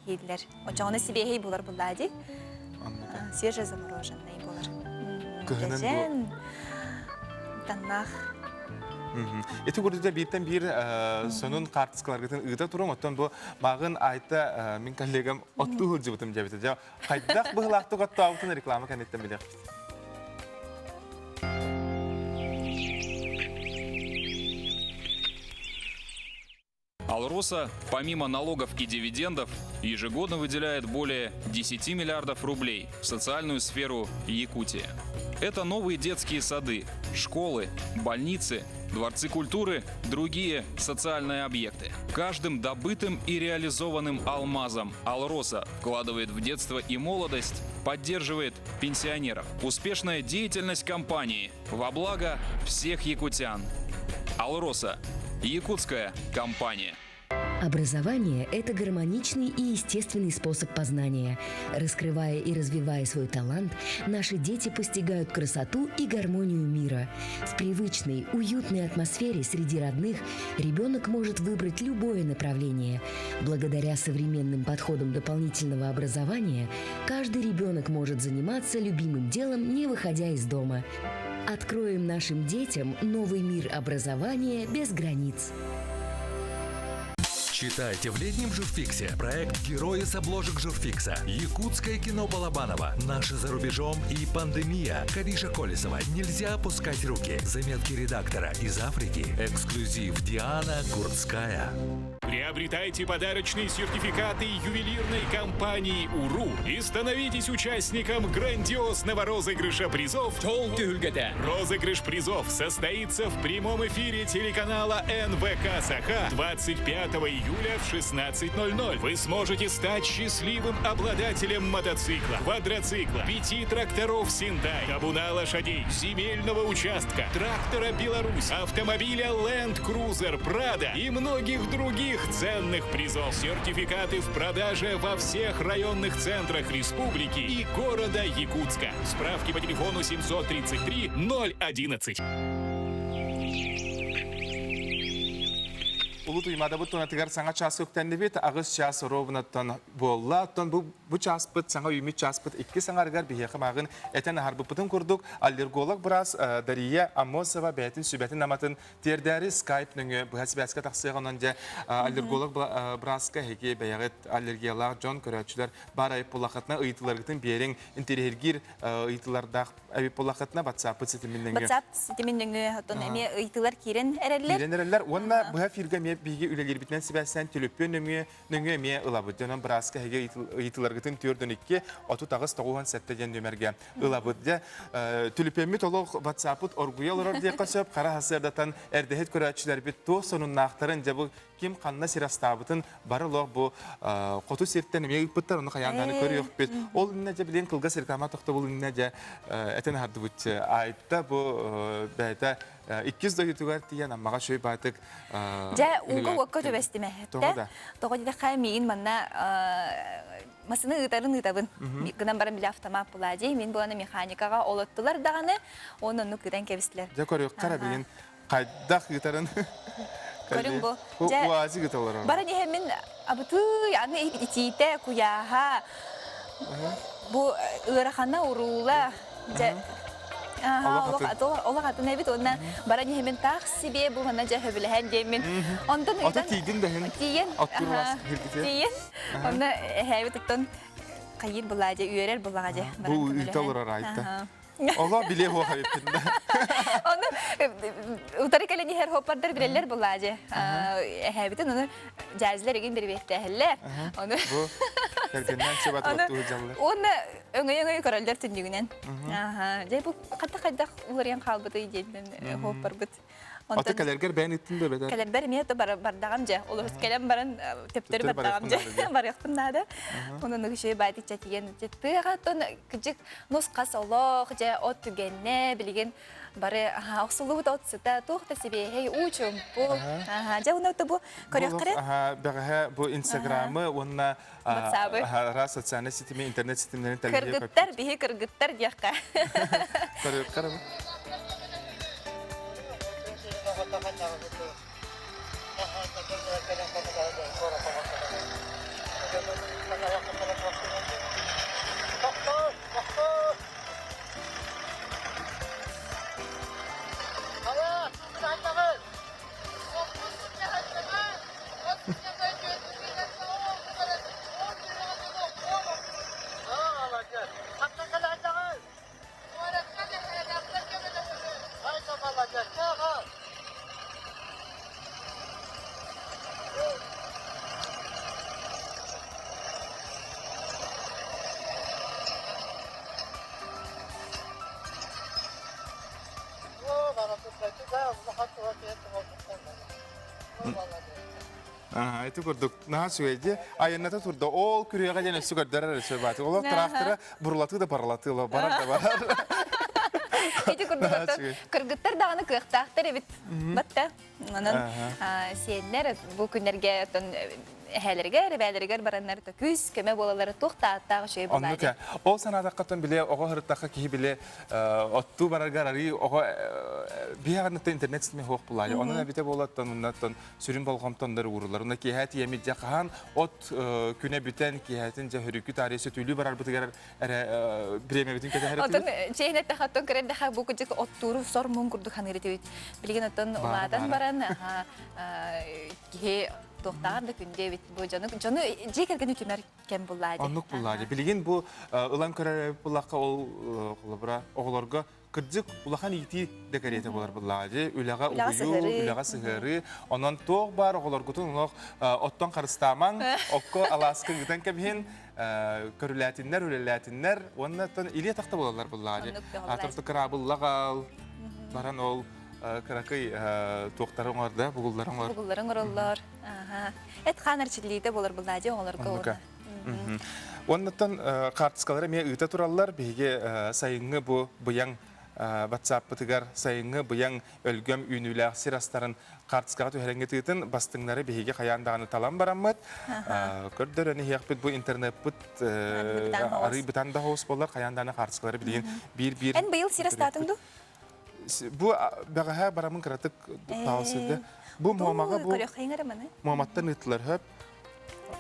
иһиллэр. Оччоҕуна сибиэһэй буолар буллаа дии. Свежезамороженный буолар. Кыһынын Дьэдьэн таннаах. Ити курдук бииртэн биир сонун хаартыскаларгытын ыыта туруҥ. Оттон бу мааҕын Айта мин коллегам оттуу сылдьыбытым диэбитэ. Дьэ, хайдах быһылаахтык оттообутун реклама кэнниттэн билиэхпит. Алроса, помимо налогов и дивидендов, ежегодно выделяет более 10 миллиардов рублей в социальную сферу Якутии. Это новые детские сады, школы, больницы, дворцы культуры, другие социальные объекты. Каждым добытым и реализованным алмазом Алроса вкладывает в детство и молодость, поддерживает пенсионеров. Успешная деятельность компании во благо всех якутян. Алроса – якутская компания. Образование – это гармоничный и естественный способ познания. Раскрывая и развивая свой талант, наши дети постигают красоту и гармонию мира. В привычной, уютной атмосфере среди родных ребенок может выбрать любое направление. Благодаря современным подходам дополнительного образования каждый ребенок может заниматься любимым делом, не выходя из дома. Откроем нашим детям новый мир образования без границ. Читайте в летнем журфиксе проект «Герои с обложек журфикса», Якутское кино Балабанова, «Наши за рубежом» и «Пандемия», Кавиша Колесова, «Нельзя опускать руки», заметки редактора из Африки, эксклюзив Диана Курцкая. Приобретайте подарочные сертификаты ювелирной компании «УРУ» и становитесь участником грандиозного розыгрыша призов Розыгрыш призов состоится в прямом эфире телеканала НВК «Саха» 25 июля в 16.00. Вы сможете стать счастливым обладателем мотоцикла, квадроцикла, пяти тракторов «Синтай», табуна лошадей, земельного участка, трактора «Беларусь», автомобиля «Ленд Крузер Прада» и многих других ценных призов. Сертификаты в продаже во всех районных центрах республики и города Якутска. Справки по телефону 733 011. Улуу Туймаадабыт туонатыгар саҥа чаас үктэннибит, аҕыс чаас ровнаттан буолла. Оттон бу, бу чааспыт, саҥа үүммүт чааспыт икки саҥарыгар биһиэхэ мааҕын этэн аһарбыппытын курдук, аллерголог быраас Дария Аммосова бэйэтин сүбэтин-аматын тиэрдээри скайп нөҥүө быһа сибээскэ тахсыах онон дьэ аллерголог бырааска эһиги бэйэҕит аллергиялаах дьон көрөөччүлэр баар айып буллаххытына ыйытыыларгытын биэриҥ интэриэһиргиир ыйытыылардаах эбит буоллаххытына WhatsApp ситимин нөҥүө WhatsApp ситимин нөҥүө оттон эмиэ ыйытыылар киирэн эрэллэр киирэн эрэллэр уонна быһа эфиргэ эмиэ биһиги үлэлиирбитинэн сибээстээн төлөпүөн нөҥүө нөҥүө эмиэ ылабыт дьонон бырааска эһиги ыйытыыларгытын 4 38 97 диэн нүөмэргэ ылабыт. Дьэ, түлүпүөммүт олох WhatsApp-ыт оргуйа олорор диэххэ сөп. Хара сарсыардатан эрдэһит көрөөччүлэрбит туох сонуннаахтарын, дьэ бу ким ханна сир астаабытын бары олох бу хоту сиртэн эмиэ ыыппыттар, ону хайаан даҕаны көрүөхпүт. Ол иннэ дьэ билигин кылгас реклама тохтобул иннэ дьэ этэн аһардыбыт. Айта бу бэйэтэ иккис дойдутугар тиийэн Аммаҕа үчүгэй баатык Дьэ, ууга-уокка түбэстимэ. Тоҕо да? Тоҕо диэтэххэ, миигин манна Масыны ыытарын ыытабын. Гынан баран били автомат буолаа дии. Мин буолана механикаҕа олоттулар даҕаны, уонна оннук ыытан кэбистилэр. Дьэ көрүөххэ эрэ билигин хайдах ыытарын. Көрүҥ бу. Бу УАЗик ыыталлар. Баран иһэн мин абытый аны итиитэ, куйааһа, бу ыарахана уруула, дьэ олох атын эбит уонна баран иһэмин таах сибиэ бу манна дьэ хөбүлэһэн диэммин онтон Ото тиийдин да тиийэн тиийэн онно эһээбит оттон хайыыр былаа дьэ үөрэр былаҕа дьэ бу ыыта олорор айта Оло билиэ хуох эбиппин да. Ону утары кэлэн иһэр хоппардар билэллэр булаа дьэ. Эһээбитин ону дьээзилэр игин бирибиэттээһэллэр. Ону Бу кэргэннэн сөбат оттуу дьаллар. Уонна өҥөй-өҥөй көрөллөр түннүгүнэн. Дьэ бу хайдах-хайдах уларыйан хаалбытый диэн хоппарбыт. Аты кэлэргэр бэйэн ыттын да бэтэр. Кэлэрбэр эмиэ то бардаҕам дьэ. Олус кэлэн баран төптөрү бардаҕам дьэ. Барыахпын наада. Онон үчүгэй баайдык чэтиген тыаҕа тон кыдьык нус-хас олох дьэ от түгэннэ билигин бары охсуллубут от сыта туох да сибиэһэй уу чумпу. Дьэ уна бу көрүөххэ бэҕэһээ бу инстаграмы уонна WhatsApp-ы. Араас социальнай ситими, интернет ситимнэрин тэлгэһэ Кыргыттар, биһи кыргыттар диэххэ. Көрүөххэ Ити курдук наһаа үчүгэй дии. Айанната турда. Ол күрүөҕэ диэн өссө көрдөрөр өссө бааты. Олох трактора бурулатыы да барылатыы барар да барар. Ити курдук кыргыттар даҕаны кыахтаахтар эбит. Батта. Онон сиэннэр бу күннэргэ эһээлэригэр, эбээлэригэр бараннар күүс көмө буолаллара туох да ааттаах үчүгэй Оннук булаадьы. Ол санаатаххаттан биле оҕо һырыттахха киһи биле оттуу бараргар арыы оҕо биһиэҕиннаттан интернет ситимэ суох булаайы. Онон эбитэ буолаттан уннаттан сүрүн болҕомтоннор уурулар. Уна киэһэ тиэмит дьэ хаһан от күнэ бүтэн киэһэтин дьэ хөрүкү таарыйа сөтүөлүү барарбытыгар эрэ бириэмэбитин кэтэһэр Отон этибит. чэйин эттэхэ оттон көрөрдэхэ бу кудьук оттууру сор муҥ курдук ханыыр этибит. Билигин оттон улаатан баран киһи. туохтааҕар да күндү эбит бу дьону дьону дьиэ кэргэни түмэр кэм буллаа дии. Оннук буллаа дии. Билигин бу ылан көрөр буллахха ол холобура оҕолорго кырдьык улахан иитии да кэриэтэ буолар буллаҕа дии. Үлэҕэ угуйуу, үлэҕэ сыһыарыы. Онон туох баар оҕолоргутун олох оттон харыстаамаҥ, окко алааска ыытан кэбиһин, көрүлээтиннэр, үлэлээтиннэр уонна оттон илии атахта буолаллар буллаҕа дии. Аатырты кыраабыллаҕал баран ол кыракый туохтары оҥор да, бугуллары оҥор. Бугуллары оҥороллор. Эт хаан эрчиллиитэ буолар буллаҕа дии оҕолорго. Уоннаттан хаартыскалары эмиэ ыыта тураллар. Биһиги сайыҥҥы бу быйаҥ ватсаппытыгар сайыҥҥы быйаҥ өлгөм үүнүүлээх сир астарын хаартыскаҕа түһэрэҥҥит ыытын бастыҥнары биһиги хайаан даҕаны талан бараммыт көрдөрөн иһиэхпит бу интернеппыт арый бытан да хоус буоллар хайаан даҕаны хаартыскалары билигин биир-биир Эн быйыл сир астаатыҥ дуу? Бу бэҕэһээ барамын кыратык таалсыйда. Бу Муомаҕа бу Муоматтан ыыттылар хөп.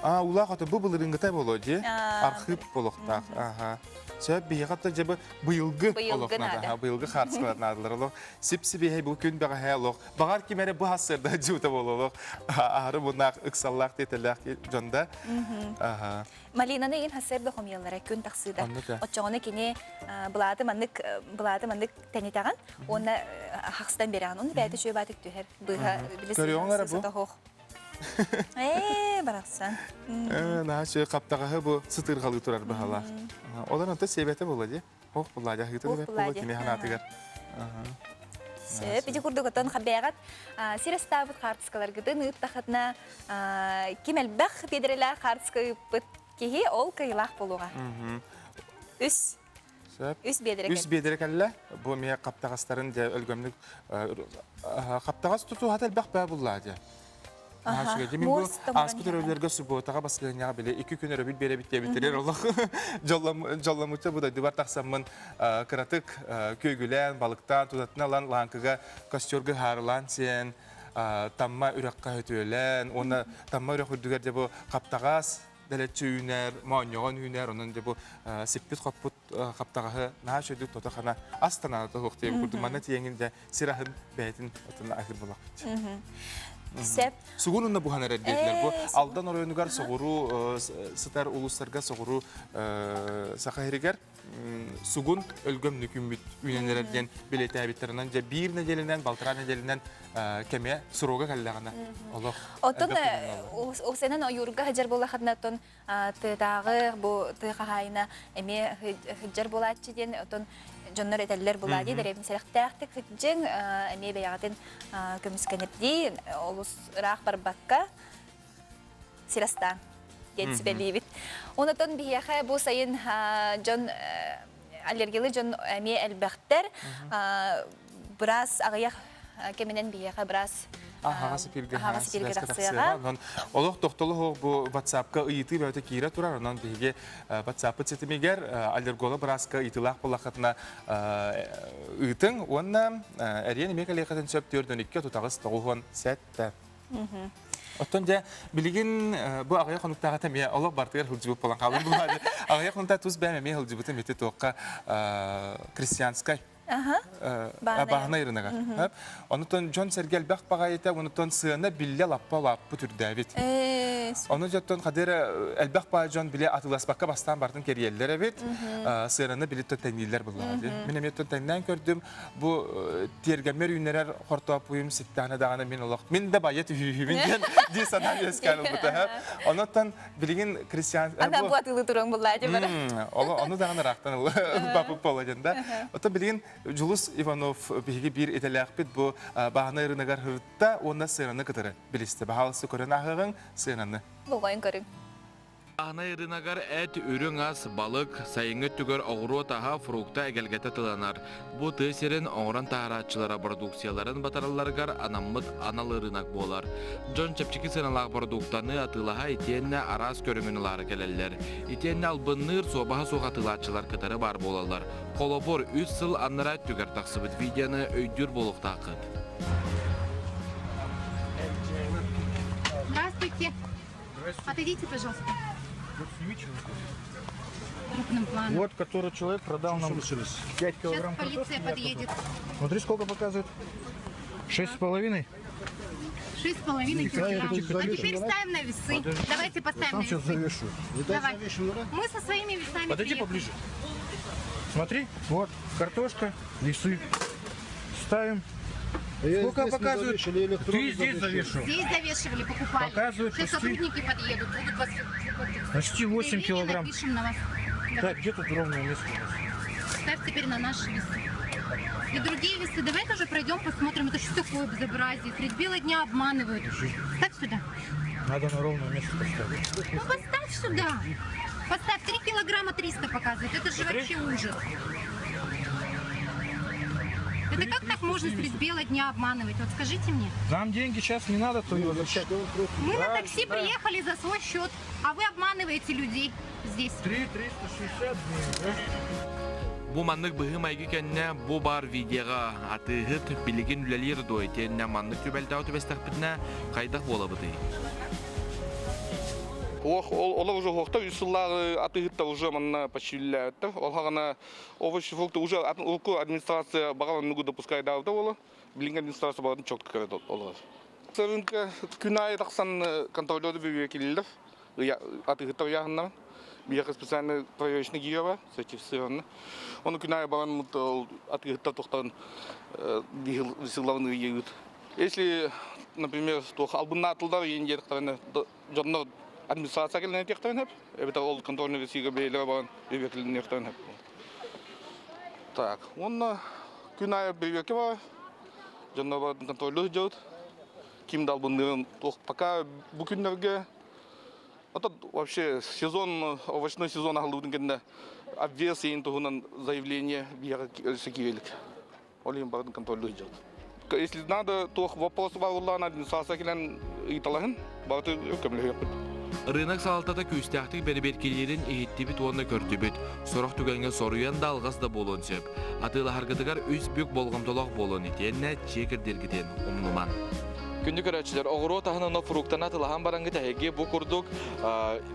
Аа, улаах ото бу былырыыҥҥыта буолуо дии. Архыып болохтаах. Аха. Сөп биһиэхэ то дьэ бу быйылгы олох наада. Быйылгы хаартыскалар наадалар олох. Сип-сибиэһэй бу күн бэҕэһээ олох. Баҕар ким эрэ бу хассыарда дьуута буолуо олох. Аһары муннаах ыксаллаах тиэтэллээх дьон да. Аха. Малинаны иин хассыарда хомуйаллара күн тахсыыта. Оччоҕуна кини былааты маннык былааты маннык тэнитэҕин уонна хахстан биэрэҕин. Онно бэйэтэ үчүгэй баатык түһэр. Быыһа били Көрүөҕүҥ эрэ бу. Ээ, барахсан. Ээ, наһаа үчүгэй хаптаҕаһы бу сытыырҕалыы турар баһалаах. Олор онто сиэбэтэ буолла дии. Ох булла дьаһыыта да буолла кини ханаатыгар. Сөп, ити курдук отон хаббээҕат сир астаабыт хаартыскаларгытын ыыттахытына ким элбэх биэдэрэлээх хаартыска ыыппыт киһи ол кыайыылаах буолуоҕа. Үс Сөп. Үс биэдэрэ Үс биэдэрэ кэллэ. Бу эмиэ хаптаҕастарын дьэ өлгөмнүк хаптаҕас тутуһата элбэх баа буллаа дьэ. Мин бу ааспыт өрөбүллэргэ субботаҕа баскыһынньаҕа били икки күн өрөбүл биэрэбит диэбиттэригэр олох дьолломмучча бу дойдубар тахсаммын кыратык күөгүлээн, балыктаан, тутатына ылан лааҥкыга костерга ыһаарылаан сиэн, тамма үрэххэ хөтүөлээн уонна тамма үрэх үрдүгэр дьэ бу хаптаҕас дэлэччи үүнэр, моонньоҕон үүнэр, онон дьэ бу сиппит-хоппут хаптаҕаһы наһаа үчүгэйдик тото-хана ас танаата суох диэбит курдук манна тиийэҥин дьэ сир аһын бэйэтин отун аһыыр буолахпыт. Сөп. Сугун унна буһан эрэр диэтилэр. Бу Алдан оройуонугар соҕуруу сытар улуустарга соҕуруу Саха сиригэр сугун өлгөм нүкүммүт үүнэн эрэр диэн бэлиэтээбиттэринэн дьэ биир нэдиэлэнэн балтараа нэдиэлэнэн кэмэ суруга кэллэҕинэ олох Оттон осенен ойуурга сылдьар буоллаххытына оттон тыатааҕы бу тыа хаһаайына эмиэ сылдьар буолааччы диэн оттон дьоннор этэллэр булаа дии дэриэбин сэрэхтээхтик сылдьыҥ эмиэ бэйэҕитин көмүскэнэрдии олус ыраах барбакка сир астаан диэн сүбэлиибит. Онотон биһиэхэ бу сайын дьон аллергиялы дьон эмиэ элбэхтэр. Быраас аҕыйах кэминэн биһиэхэ быраас Аһаҕас эфиргэ тахсыаҕа. Онон олох тохтоло суох бу WhatsApp-ка ыйытыы бөҕөтө киирэ турар. Онон биһиги WhatsApp-пыт ситимигэр аллерголог бырааска ыйытыылаах буоллаххытына ыытыҥ уонна эриэн эмиэ кэлиэххитин сөп 4 2 38 97. Оттон дьэ, билигин бу аҕыйах хонуктааҕыта эмиэ олох бартыгар сылдьыбыт буолан хаалым булаады. Аҕыйах хонукта тус бэйэм эмиэ сылдьыбытым ити туохха крестьянскай бааһынай рыногар. Онутон дьон-сэргэ элбэх баҕайыта, онутон сыана биллэ лаппа лаппыт үрдээбит. Ону дьоттон хадыра элбэх баай дьон били атыыласпакка бастаан бартын кэриэллэр эбит. Сыананы били тэҥнииллэр буллаҕа. Мин эмиэ тэҥнээн көрдүм. Бу тиэргэммэр үүннэрэр хортооппуйум ситтэҕинэ даҕаны мин олох мин да байа түһүүһүбүн диэн дии санаан үөскээн ылбыта. Онуттан билигин крестьян Ана бу атыылыы туруоҥ буллаа дии бара. Ону даҕаны ыраахтан ылбаппыт буола диэн да. Оттон билигин Дьулус Иванов биһиги биир идэлээхпит бу бааһынай рыногар сырытта уонна сыананы кытары билистэ. Баһаалыста көрөн ааһыаҕыҥ сыананы. Болҕойон көрүҥ. Бааһынай ырыынагар эт, үрүҥ ас, балык, сайыҥҥы өттүгэр оҕуруот аһа, фрукта эгэлгэтэ тыланар. Бу тыа сирин оҥорон таһаарааччылара бородууксуйаларын батаралларыгар анаммыт анал ырыынак буолар. Дьон чэпчэки сыаналаах бородууктаны атыылаһа итиэннэ араас көрүҥүн ылаары кэлэллэр. Итиэннэ албынныыр, суобаһа суох атыылааччылар кытары баар буолаллар. Холобур, үс сыл аннараа өттүгэр тахсыбыт видеоны өйдүүр буолуохтааххыт. Здравствуйте. Отойдите, пожалуйста. Крупным планом. Вот, который человек продал нам 5 килограмм Сейчас полиция картошки. подъедет. Смотри, сколько показывает. Шесть с половиной. 6,5 килограмм. А теперь ставим на весы. Давайте поставим на Сам сейчас весы. завешу. Давай. Мы со своими весами Подойди приехали. поближе. Смотри, вот картошка, весы. Ставим. Сколько здесь не показывают? завешали, я электронно Ты здесь завешивал. завешивал. Здесь завешивали, покупали. Показывают Сейчас почти- сотрудники подъедут, будут вас... Почти 8 Заявление килограмм. напишем на вас. Давай. Так, где тут ровное место у нас? Ставь теперь на наши весы. И другие весы. Давай тоже пройдем, посмотрим. Это что такое безобразие? Средь бела дня обманывают. Ставь сюда. Надо на ровное место поставить. Ну поставь сюда. Поставь 3 килограмма 300 показывает. Это же Смотри. вообще ужас. Это как так можно средь бела дня обманывать? Вот скажите мне. Нам деньги сейчас не надо, то возвращать. Мы на такси приехали за свой счет, а вы обманываете людей здесь. 3 360 Бу маннык быһыы-майгы кэннэ бу баар видеоҕа атыыһыт билигин үлэлиир дуо итиэннэ маннык түбэлтэҕэ түбэстэхпитинэ хайдах буолабытый? Ох, ол уже хуохта үс сыллааҕы атыыһытта уже манна почти үлэлээбиттэр. Ол хаҕана овощи, фрукты уже урукку администрация баҕар оннугу допускайдаабыта буолуо. Билиҥҥи администрация баҕатын четко көрө олорор. Рынка күн аайы тахсан контролеры бэбиэкилилэр. Атыыһыттар ыйааһыннарын. Биһиэхэ специальный проверочный гига бар, сертифицированный. Ону күн аайы баран ол атыыһыттар тохтон сылларын ыйыыт. Если, например, туох албыннаатылдар иин диэтэхтэринэ, дьоннор администрация кэлэн этиэхтэрин сөп, эбэтэр ол контрольный весигэ бэйэлэрэ баран бэбиэкилиниэхтэрин сөп. Так, уонна күн аайы бэбиэкэ бар, дьоннор баран контроллуу сылдьабыт. Ким да албынныырын туох пока бу күннэргэ Это вообще сезон, овощной сезон аһыллыбытын кэннэ обвес иин туһунан заявление биһиэхэ киирэлик. Ол иһин барын контроллуу сылдьабыт. Если надо, туох вопрос бар буоллаҕына администрация кэлэн ыйыталаһын, барыты көмөлөһүөхпүт. Рынок салалтата күүстээхтик бэрэбиэркэлиирин иһиттибит уонна көрдүбүт. Сорох түгэҥҥэ соруйан да алҕас да буолуон сөп. Атыылаһаргытыгар үс бүк болҕомтолоох буолуон итиэннэ чиэкирдииргитин умнумаҥ. Күндү көрөөччүлэр, оҕуруот аһын онно фруктаны атылаһан бараҥҥыт эһиги бу курдук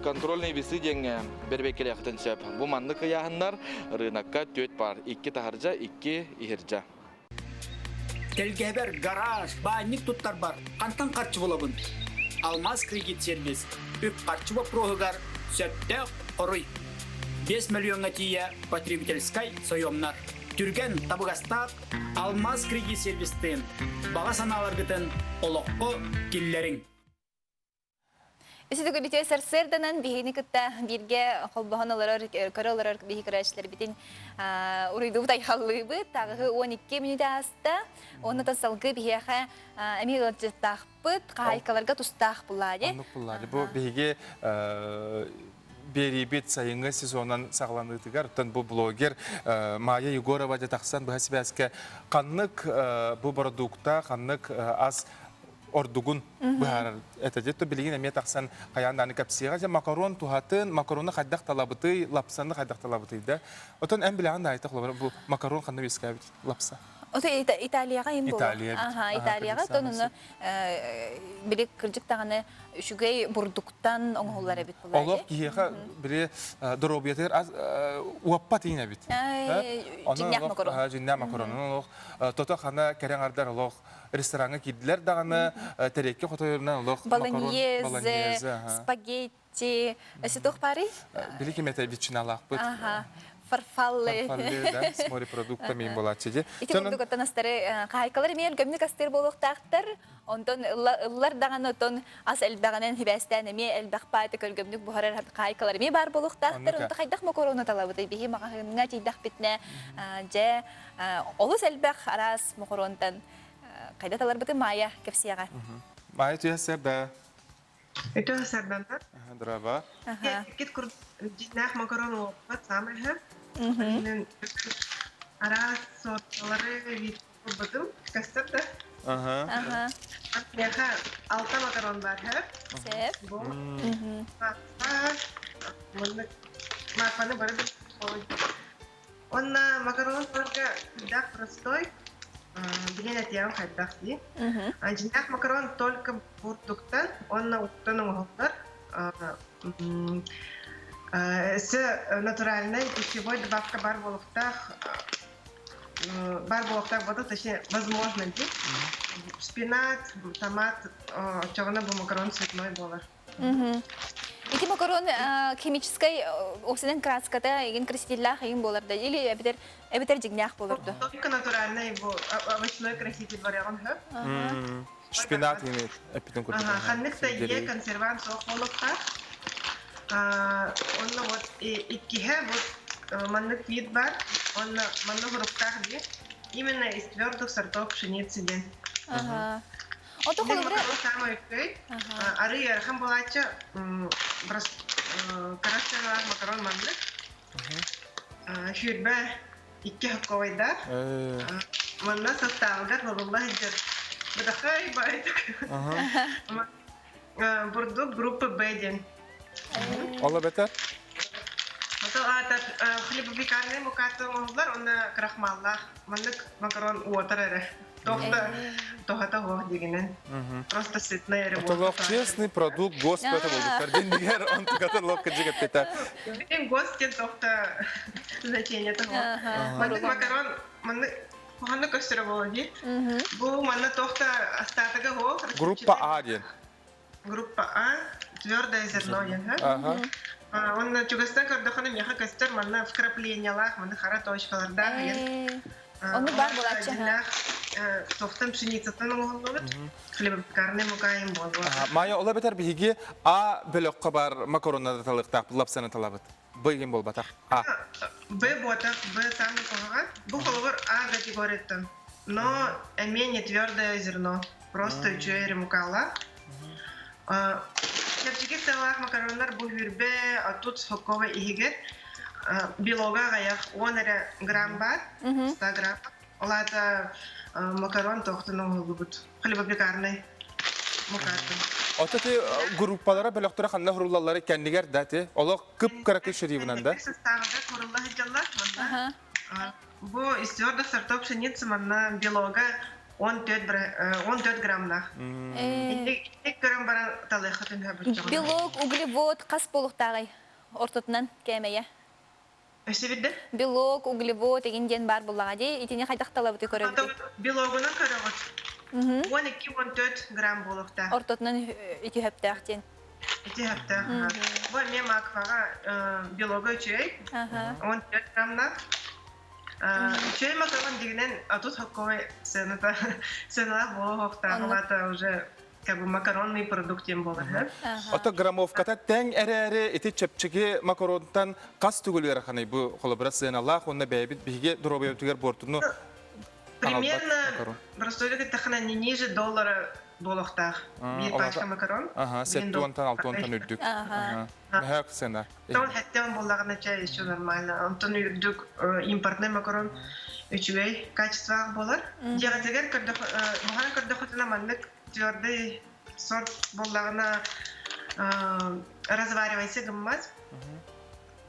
контрольный весы диэҥҥэ бэрбэккэлиэххитин сөп. Бу маннык ыйааһыннар рынокка түөрт паар, икки таһырдьа, икки иһирдьэ. Тэлгэһэбэр гараж, баанньык туттарбар хантан харчы булабын? Алмаз кредит сервис үп-харчы боппуруоһугар сөптөөх хоруй. 5 миллиоҥҥа тиийэ потребительскай сойуомнар. Түргэн, табыгастаах Алмаз кредит сервистыын баҕа санааларгытын олоххо киллэриҥ. Үсү үтүө сарсыарданан биһигини кытта бииргэ холбоһон олорор, көрө олорор биһи көрөөччүлэрбитин уруйдуубут айхаллыыбыт. Тагыһы 12 мүнүүтэ ааста. Онно та салгыы биһиэхэ эмиэ ыалдьыттаахпыт, хаһаайкаларга тустаах буллаа Оннук буллаа Бу биһиги биэриибит сайыҥҥы сезонан саҕаланыытыгар оттон бу блогер Майя Егорова дьэ тахсан быһа сибээскэ ханнык бу бородуукта, ханнык ас ордугун быһаарар этэ. Дьэ билигин эмиэ тахсан хайаан дааны кэпсиэҕэ. Дьэ макарон туһатын, макарону хайдах талабытый, лапсаны хайдах талабытый да. Отон эн билэҕин да айтах бу макарон ханна үөскээбит лапса? Ото Италияҕа им буолуо. Италия. Аха, Италияҕа тон ону били кырдьык даҕаны үчүгэй бурдуктан оҥоһуллар эбит буолар. Олох киһиэхэ били доруобуйатыгар ас уоппат иин эбит. Дьиҥнээх макарон. Дьиҥнээх макарон. Олох тото хана кэрэ аҥардар олох рестораҥҥа киирдилэр даҕаны тэриэккэ хотойорунан олох Болоньезе, спагетти, өссө туох баарый? Били ким этэ ветчиналаахпыт. Аха, фарфаллы. Фарфаллы, да, с морепродуктами им буолааччы дии. Ити курдук оттон астары хаһайкалар эмиэ өлгөмнүк астыыр буолуохтаахтар. Онтон ыллар даҕаны оттон ас элбэҕинэн хибээстээн эмиэ элбэх пааты көлгөмнүк буһарар хаһайкалар эмиэ баар буолуохтаахтар. Онто хайдах мокорону талабытый? Биһи маҕаһыыҥҥа тиийдэхпитинэ дьэ олус элбэх араас мокоруонтан хайда таларбытын Майя кэпсиэҕэ. Майя түһэ да. Үтө сарданар. Драба. Кит курдук дьиҥнээх макарон уоппат саамай үһү. Араас сорталары видео көстөр да. Ага. Миэхэ алта макарон бар һэ. Сеп. Бу. Маннык марфаны бары Онно макарон сорга хайдах простой, билэн этиэҕим хайдах дии. Дьиҥнээх макарон только бурдуктан уонна уттан оҥоһуллар. Өссө натуральнай пищевой добавка бар буолуохтаах, бар буолуохтаах буолбатах, точнее, возможно дии. Шпинат, томат, оччоҕуна бу макарон цветной буолар. Ити макарон химическай оксиден краската игин красителлаах игин буолар да или эбэтэр эбэтэр дьиҥнээх буолар да? Только натуральный бу овощной краситель барыаҕын сөп. Шпинат игин эппитин курдук. Ханнык да ийэ консервант суох буолуохтаах. Онно вот иккиһэ вот маннык вид бар, онно манна хуруктаах диye. Именно из твердых сортов пшеницы диэн. Ото холобура Самый үчүгэй. Арыы ыарахан буолааччы кыра макарон маннык. Сүүрбэ икки хокковайдаах. Манна составыгар хобулла сылдьар. Бытахай байтык. Бурдук группа Б диэн. Ол эбэтэр? Ото аата хлебопекарный мукатын оҥоһуллар уонна крахмаллаах. Маннык макарон уотар эрэ. Тохта тоһата суох дигинен. Просто сытный эрэ Отолох честный продукт господа болбуттар. Дендигер онтукатын локка жигеппета. Билин гос диэн тохта значение того. Маннык макарон маннык куханны көстөрө боло дии. Бу манна тохта остатога хо. Группа А диэн. Группа А твердое зерно диэн. Ага. Онно чугастан көрдөххүнэ миэхэ көстөр манна вкраплениялаах, манна хара точкалардаах диэн. Оннук баар буолааччы. Тохтон пшеницаттан оҥоһуллубут хлебопекарный мукайым буолуо. Майя, ола бэтэр биһиги А бөлөххө бар макароннары талыктаах лапсаны талабыт. Б игин болбатах. А. Б буотах, Б самый куһаҕан. Бу холобур А категорияттан. Но эмиэ не твердое зерно. Просто үчүгэй эрэ мукаалаах. Чэпчэки сыалаах макароннар бу хүрбэ, тут сокковай иһигэр белога аҕыйах 10 эрэ грамм баар, 100 грамм. Ол аата макарон тоохтон оҥоһуллубут хлебопекарный мукатын. Ото ти группалара бөлөхтөрө ханна хуруллаллары кэннигэр да ти олох кып-кыракый шерибынан да. Составыга курулла сылдьаллар манна. Бу из твердых сортов пшеницы манна белога 14 граммнаах. Ик көрөн баран талыахха түнһэ Белок, углевод хас буолуохтааҕый ортотунан кээмэйэ? Өссө бирде? Белок, углевод игин диэн баар буллаҕа дии. Итини хайдах талабыты көрөбүтүй? Белогунан көрөҕүт. 12-14 грамм буолуохтаах. Ортотунан ити хөптөөх диэн. Ити хөптөөх. Бу эмиэ макваҕа белога үчүгэй. 14 граммнаах. Үчүгэй макарон дигинэн отут хокковай сыаната сыаналаах буолуохтааҕылаата уже как бы макаронный продукт диэн буолар. Ото граммовката тэҥ эрээри ити чэпчэки макаронтан хас түгэл ыараханый бу холобура сыаналаах уонна бэйэбит биһиги доруобуйабытыгар буортуну Примерно простой эттэххинэ не ниже доллара буолуохтаах биир пачка макарон. Ага, сеттуонтан алтуонтан үрдүк. Мөһөөк сына. Тон хэттэн буоллаҕына чэ еще нормально. Онтон үрдүк импортный макарон үчүгэй качестволаах буолар. Дьиэҕитигэр буһан көрдөххүтүнэ маннык твердый сорт буоллаҕына разваривайся гыммат.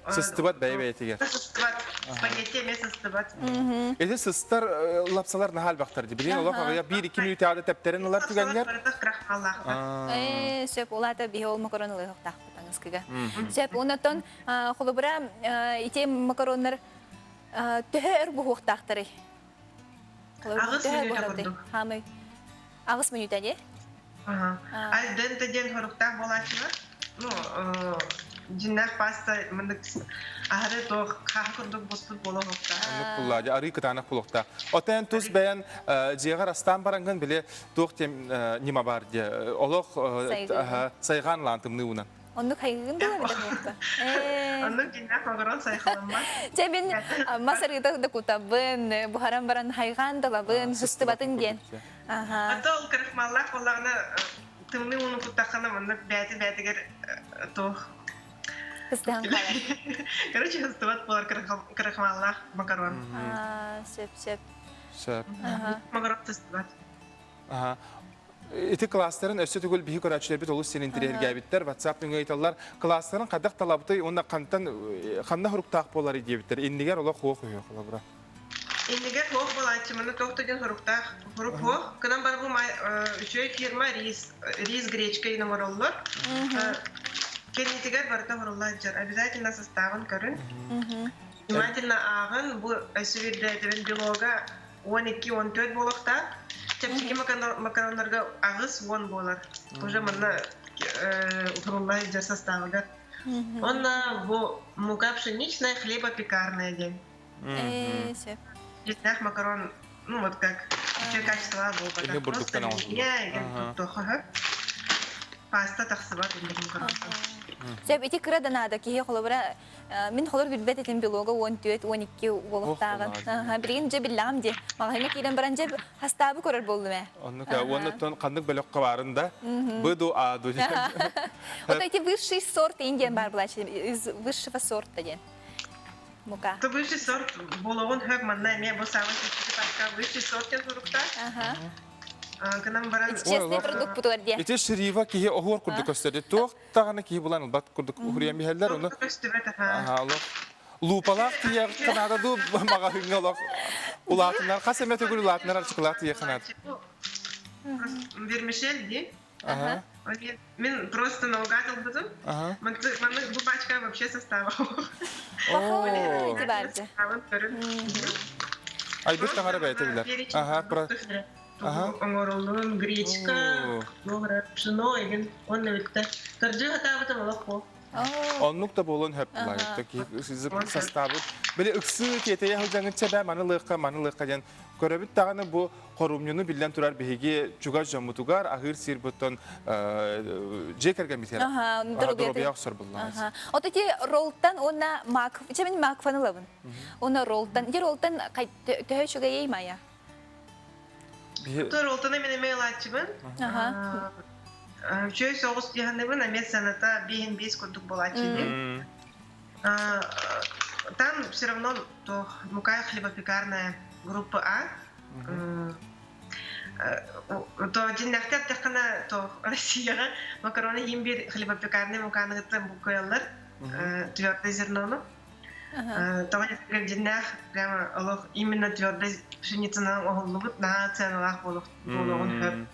Сыстыбат бэйэ-бэйэтигэр. Сыстыбат. Спагетти эмиэ сыстыбат. Эти сыстар лапсалар наһаа элбэхтэр дии. Билигин олох аҕыйах биир-икки мүнүүтээҕи тэптэрин ылар түгэҥҥэр. Ээ, сөп, ол аата биһи ол макарон ылыахтаахпыт аҥыскыга. Сөп, оннотон холобура ити макароннар төһө өр буһуохтаахтарый? Аҕыс мүнүүтэ курдук. Хаамый. Аҕыс мүнүүтэ дии? Аль денте диэн хоруктаах буолааччылар. Ну, дьиннээх паста маннык аһары туох хааһы курдук буспут буолуохтаах. Оннук буллаа, арыы кытаанах буолуохтаах. Отен тус бэйэн дьиэҕэр астаан бараҥгын били туох тем ньыма бар дии. Олох сайҕаан лаан тымныы уунан. Оннук хайгыгын да эбэтэр буолта. Оннук дьиннээх макарон сайхаламмат. Чэ мин мас арыыта да кутабын, буһаран баран хайҕаан далабын, сыстыбатын диэн. А то ол крахмаллаах буоллаҕына тымныы ууну куттаххына маннык бэйэтэ бэйэтигэр туох Кыстыһан хаалар. Короче, сыстыбат буолар крахмаллаах макарон. Сөп, сөп. Сөп. Макарон сыстыбат. Ити кластерын өссө түгүл биһи көрөөччүлэрбит олус син интириэһиргээбиттэр. WhatsApp нөҥүө ыйыталлар. Кластерын хайдах талабытай уонна хантан ханна хуруктаах буолар диэбиттэр. Иннигэр олох хуох үһү холобура. Иннигэр хуох буолааччы маны туох да диэн хуруктаах хурук хуох. Кынан бар бу үчүгэй фирма рис рис гречкой оҥороллор. Кэннитигэр барыта хуруллааччар. Обязательно составын көрүн. Внимательно ааҕын. Бу өссө биирдэ этибин белога 12-14 буолуохтаах. Чэпчэки макароннарга 80 буолар. Уже манна уһурулла сылдьар составыгар. Онно бу мука пшеничная, хлебопекарная диэн. Сөп. Дьиҥнээх макарон, ну вот как үчүгэй качестволаах буолбатах. Просто линия туттуохха паста тахсыбат инник макаронтан. Сөп, ити кыра да наада киһи холобура Мин холор билбэт этим белога 14, 12 уолуктааҕын. Билигин дьэ биллэҕим дии. Маҕаһыыҥҥа киирэн баран дьэ хастаабы көрөр буоллум ээ. Оннук уонна ханнык бөлөххө баарын да Б ду А ду Вот эти высший сорт Индиан бар была из высшего сорта диэн. Мука. То высший сорт буолуоҕун хөг манна эмиэ бу самый сертификатка высший сорт диэн суруктаах. Гынан баран Честный продукт бутугар диэ. Ити шрива киһи оһуор курдук көстөр. Туох даҕаны киһи булан ылбат курдук уһуруйан биһэллэр ону олох луупалаах тиийэр ханаада дуу маҕаһыыҥҥа олох улаатыннар хас эмэ төгүл улаатыннар арчыкылаах тиийэр ханаада Вермишель дии. Ага. Мин просто наугад ылбытым. Маны бу пачка вообще состава. Айбыт таҥара бэйэтэ билэр. Ага, Оҥороллорун гречка, пшено игин уонна бүттэ. Кырдьыы хатаабытым олох бу. Оннук да буолуон хөп састаабыт. Били ыксыы тиэтэйэ сылдьаҥын чэбэ маны лыахха, маны лыахха диэн көрөбүт даҕаны бу хорумньуну биллэн турар биһиги чугас дьоммутугар аһыыр сир буттан дьиэ кэргэммитигэр доруобуйа охсор буллаҕа. От ити роллтан уонна мак, чэ мин макфаны ылабын. Уонна роллтан, ити роллтан төһө үчүгэйий Майя? Ролтаны мен эмиэ ылааччыбын. Үчүгэй соҕус дьаһаныбын, эмиэ сыаната биэһин биэс курдук буолааччы дии. Там все равно то мука хлебопекарная группа А. То дьиннэхтэ эттэххинэ, то Россияҕа макароны иһин биир хлебопекарный муканы кытта буккуйаллар твердое зернону. Тоҕо диэтэххэ дьиннээх прямо олох именно твердой пшеницанан оһоллубут наһаа сыаналаах буолуоҕун сөп.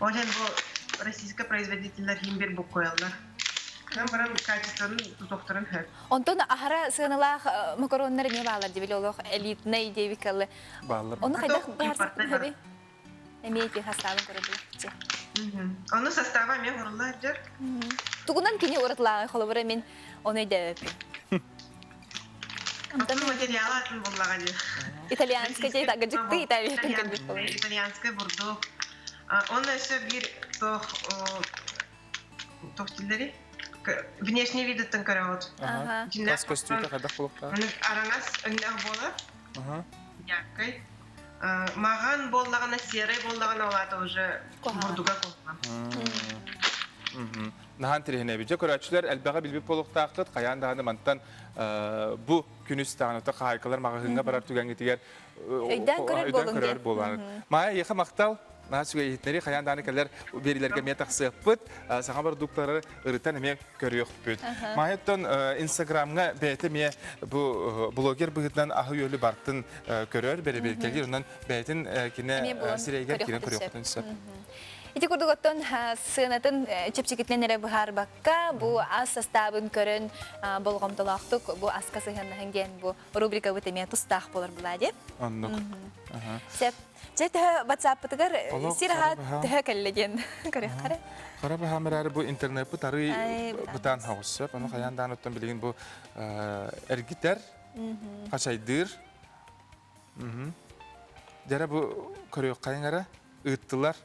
Ол иһин бу российскай производителлэр иһин бир буккуйаллар. Кынан баран качествоны тутуохтарын сөп. Онтон аһара сыаналаах макароннар эмиэ баалар дебил олох элитнэй диэбиккаллы. Бааллар. Ону хайдах быһаарсахпын Эмиэ ити састаабын көрөбүл. Ону састааба эмиэ хуруллар дьэр. Тугунан кини уратылааҕый холобура мин ону өйдөөбөппүн. Антон материала атын буллаҕа дии. Итальянскай дии дьикти Италияттан кэлбит буолар. Итальянскай бурдук. Онно өссө биир туох туох дииллэрий? Внешний видыттан көрөҕүт. Тас көстүүтэ хайдах буолуохтаах? Араҥас өҥнөөх буолар. Яркай. Маҕан буоллаҕына, серый буоллаҕына, ол аата уже бурдуга куһаҕан. Наһаан тириһинэбит. Дьэ, көрөөччүлэр элбэҕи билбит буолуохтааххыт. Хайаан даҕаны мантан бу күнүс даҕаны хаһаайкалар маҕаһыыҥҥа барар түгэҥҥитигэр өйдөөн көрөр өйдөөн көрөр буолан. Маайа, эйиэхэ махтал. Наһаа үчүгэй иһитиннэрии хайаан даҕаны кэлэр биэриилэргэ эмиэ тахсыахпыт. Саҥа бородуукталары ырытан эмиэ көрүөхпүт. Маайаттан Инстаграмҥа бэйэтэ эмиэ бу блогер быһыытынан аһы-үөлү бартын көрөр, бэрэбиэркэлиир, онон бэйэтин кинэ сирэйигэр киирэн көрүөххүтүн сөп. Ити курдук оттон сыанатын чэпчэкитинэн эрэ быһаарбакка, бу ас састаабын көрөн болҕомтолоохтук бу аска сыһыаннаһын диэн бу рубрикабыт эмиэ тустаах буолар булаа диэн. Оннук. Сөп. Дьэ төһө WhatsApp-пытыгар сир аһа төһө кэллэ диэн көрүөххэ Хара баһаам эрээри бу интернеппит арый бытаан хаҕыс сөп. Ону хайаан даан оттон билигин бу эргитэр, хачайдыыр. Дьэрэ бу көрүөххэйиҥ эрэ ыыттылар.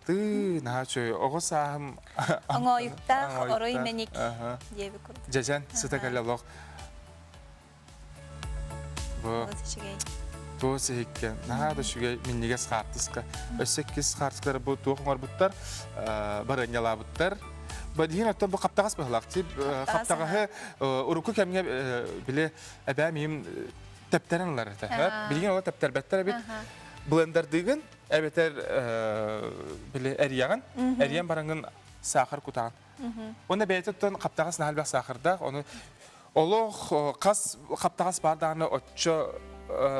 Тыы, наһаа үчүгэй. Оҕо сааһым Оҥоойуктаах орой мэник диэбит курдук. Дьэдьэн сыта кэлэ олох Бу туос иһиккэ наһаа да үчүгэй минньигэс хаартыска. Өссө иккис хаартыскалары бу туох оҥорбуттар, барыанньалаабыттар. Бадиһин оттон бу хаптаҕас быһылаах. Хаптаҕаһы урукку кэмҥэ били эбээм ийэм тэптэрэн ылар этэ. Билигин ола тэптэрбэттэр эбит. Блендердыгын эбэтэр били эрийэҕин, эрийэн бараҥын саахар кутаҕын. Уонна бэйэтэ оттон хаптаҕас наһаа элбэх саахардаах, ону олох хас хаптаҕас баар даҕаны оччо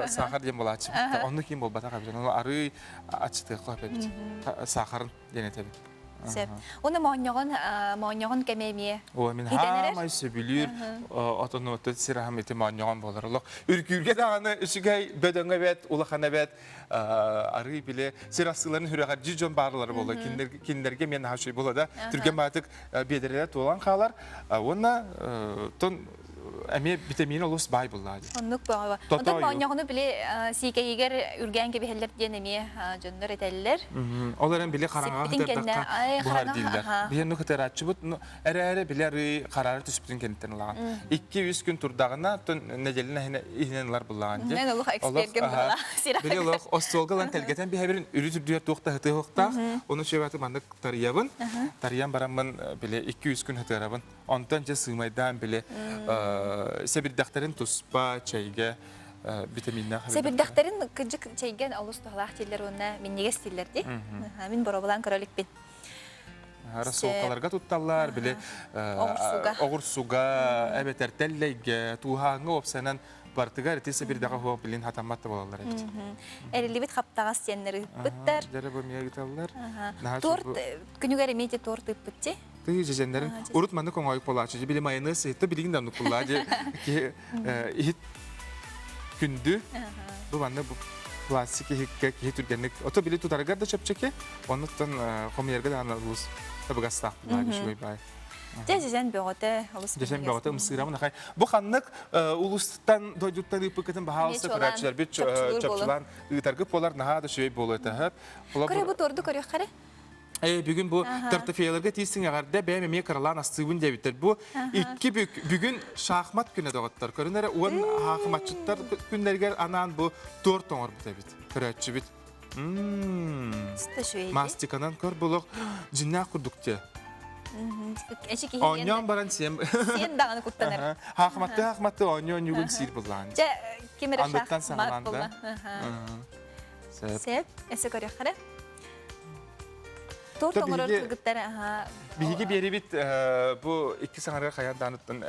саахар диэн буолааччы. Оннук киин буолбатах эбит. Ону арыы аччытыахха эбит. Саахарын диэн этэбин. Сөп. Уонна моонньоҕон моонньоҕон кэмэ эмиэ О, мин хаамай сөбүлүүр отону сир аһым ити моонньоҕон буолар. Олох үргүүргэ даҕаны үчүгэй бөдөҥ эбэт, улахан эбэт, арыы биле сир астыыларын хүрэҕэрдьи дьон баарлара буолла. Кинилэрге мен наһаа үчүгэй буолла да. Түргэн баатык биэдэрэлэр туолан хаалар. Уонна тон эмиэ витамин олус баай буллаа дии. Оннук бөҕө. Онтон моонньоҕону били сиикэйигэр үргээн кэбиһэллэр диэн эмиэ дьоннор этэллэр. Ол эрэн били хараҥаҕа хытырдахха буһар дииллэр. Биһи онну хытырааччыбыт эрээри били арыы хараара түспүтүн кэнниттэн ылаҕын. Икки-үс күн турдаҕына, оттон нэдиэлэн иһинэн ылар буллаҕын дии. Мен олох эксперген буолла. Били олох остуолга ылан тэлгэтэн биһэбирин үрүт үрдүгэр туох да хытыахтаах. Ону чөбөтү маннык тарыйабын. Тарыйан бараммын били икки-үс күн хытыарабын. Онтон дьэ сыымайдаан били сэбирдэхтэрин туспа чэйгэ витаминнээх Сэбирдэхтэрин кыдьык чэйгэн олус туһалаах дииллэр уонна минньигэс дииллэр дии. Мин боруобалаан көрө иликпин. Рассолкаларга тутталлар, били оҕурсуга, эбэтэр тэллэйгэ, тууһааҥҥа уопсайынан Бартыгар ити сэбирдэҕэ хуох билин хатаммат да буолаллар эбит. Эриллибит хаптаҕас диэннэр ыыппыттар. Дьэрэ бу эмиэ ыыталлар. Торт күнүгэр эмиэ торт ыыппыт ти. Тыы дьэдьэннэрин урут маннык оҥоойук буолааччы били майонез иһитте билигин да оннук буллаа дьэ киһи иһит күндү бу маннык пластик иһиккэ киһи түргэнник ото били тутарыгар да чэпчэки оннуттан хомуйарга даҕаны олус табыгастаах буллаа үчүгэй баай Дьэ, дьэдьэн бөҕөтө, олус Дьэдьэн бөҕөтө ымсыырамын ахай. Бу ханнык улуустан дойдуттан ыыппыккытын баһаалыста көрөөччүлэрбит чопчулаан ыытаргыт буолар наһаа да үчүгэй буолуо этэ. Көрө бу торду көрүөххэ Э, бүгүн бу тартафеяларга тиийсиҥ эҕэрдэ бэйэм эмиэ кыралаан астыыбын диэбиттэр. Бу икки бүк бүгүн шахмат күнэ доҕоттор. Көрүн эрэ уон хаахыматчыттар күннэригэр анаан бу торт оҥорбут эбит. Көрөөччүбүт. Мастиканан көр булук дьиннээх курдук те. Оонньоон баран сиэн Сиэн даҕаны куттанар. Хаахматты хаахматты оонньоо оонньуугун сиир буллаан. Дьэ ким эрэ Андыттан саҕалаан да. Сеп. Эсэ көрүөххэ Торт оҥорор кыргыттар Биһиги биэрибит бу икки саҥарыгар хайаан даҕаныттан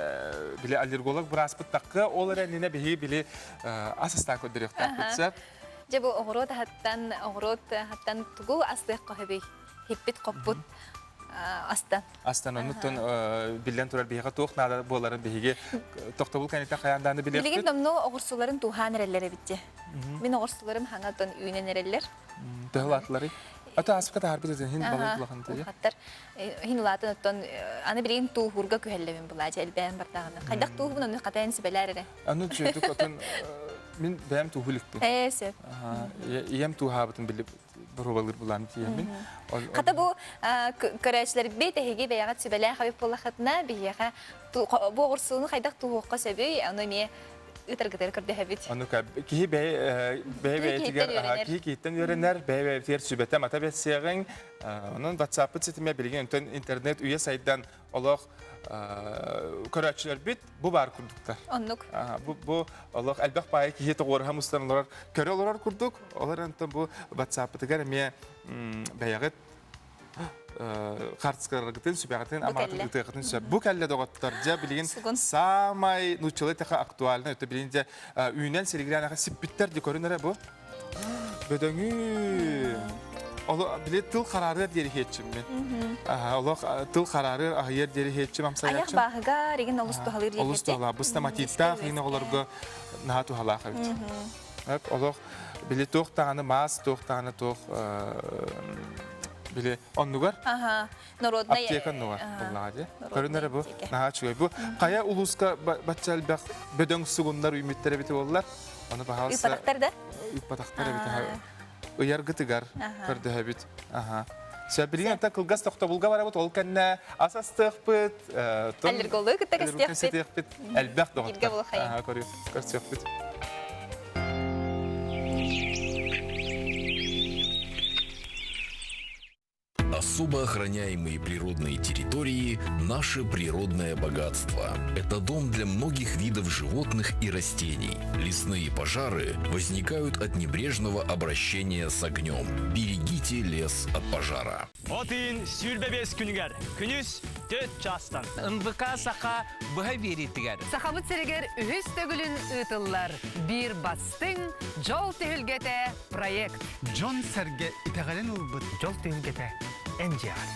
били аллерголог бырааспыт такка ол эрэ иннинэ биһиги били ас астаан көрдөрүөхтээхпит сөп. Дьэ бу оҕуруот аһыттан, оҕуруот аһыттан тугу астыахха сөбүй? Хиппит-хоппут астан. Астан оннуттан биллэн турар биһиэхэ туох наада буоларын биһиги тохтобул кэнниттэн хайаан даҕаны билиэхпит. Билигин номнуо оҕурсуларын тууһаан эрэллэр эбит дьэ. Мин оҕурсуларым хаҥатан үүнэн эрэллэр. Төһө улаатыларый? Ата аспыка таһаарбыт этин хин балай улахан тыйы. Улахаттар хин улаатын оттон аны билигин тууһуурга күһэллэбин булаачы элбээн бардааҕына. Хайдах тууһубун ону хатайан сибэлээр эрэ. Аны чөтүк отон Мин бэйэм тууһу иликпин. Ээ, сөп. Ийэм тууһаабытын билип боруобалыыр булаан тиийэммин. Хата бу көрөөччүлэрбит эһиги бэйэҕит сүбэлээх эбит буоллаххытына, биһиэхэ бу оҕурсууну хайдах тууһуохха сөбүй, ону эмиэ ыытаргытыгар көрдөһөбүт. Ону киһи бэйэ бэйэтигэр киһи киһиттэн үөрэнэр, бэйэ бэйэтигэр сүбэтэ мата бэрсиэҕиҥ. Онон WhatsApp-пыт ситимэ билигин онтон интернет үйэ сайдан олох көрөөччүлэрбит бу баар курдуктар. Оннук. Бу, бу олох элбэх баайы киһи тоҕуоруһа мустан олорор, көрө олорор курдук. Олор онтон бу WhatsApp-ытыгар эмиэ бэйэҕит хартыскаларгытын, сүбэҕитин, амаатын ытыахытын сөп. Бу кэллэ доҕоттор, дьэ билигин саамай нууччалыы тэхэ актуальный, өтө билигин дьэ үүнэн силигилээн аха сиппиттэр ди көрүн эрэ бу. Бөдөҥүү. Оло били тыл хараарыар диэри иһиэччим мин. Олох тыл хараарыар аһыйар диэри иһиэччим амсайааччым. Айах бааһыгар игин олус туһалыыр диэки. Олус туһалаах. Бу стоматиттаах иин оҕолорго наһаа туһалаах эбит. Олох били туох даҕаны маас, туох даҕаны туох били оннугар Народнай аптека оннугар буоллаҕа дии. Көрүн эрэ бу наһаа үчүгэй. Бу хайа улууска бачча элбэх бөдөҥ сугуннар үүммүттэр эбит буоллар. Ону баһаалыста Ыыппатахтар да? Ыыппатахтар эбит. Ыйаргытыгар көрдөһөбүт. Аха. Сөп, билигин anta кылгас тохтобулга барабыт, ол кэннэ ас астыахпыт, Аллерголугу кытта кэстиэхпит. Элбэх доҕоттор. Аха, көрүөхпүт. Особо охраняемые природные территории – наше природное богатство. Это дом для многих видов животных и растений. Лесные пожары возникают от небрежного обращения с огнем. Берегите лес от пожара. От ыйын 25 күнүгэр күнүс 4 чаастан. НВК Саха быһа биэриитигэр. Сахабыт сиригэр үһүс төгүлүн ыытыллар биир бастыҥ дьол түһүлгэтэ проект. Дьон-сэргэ итэҕэлин ылбыт дьол түһүлгэтэ эн дьиэҕэр.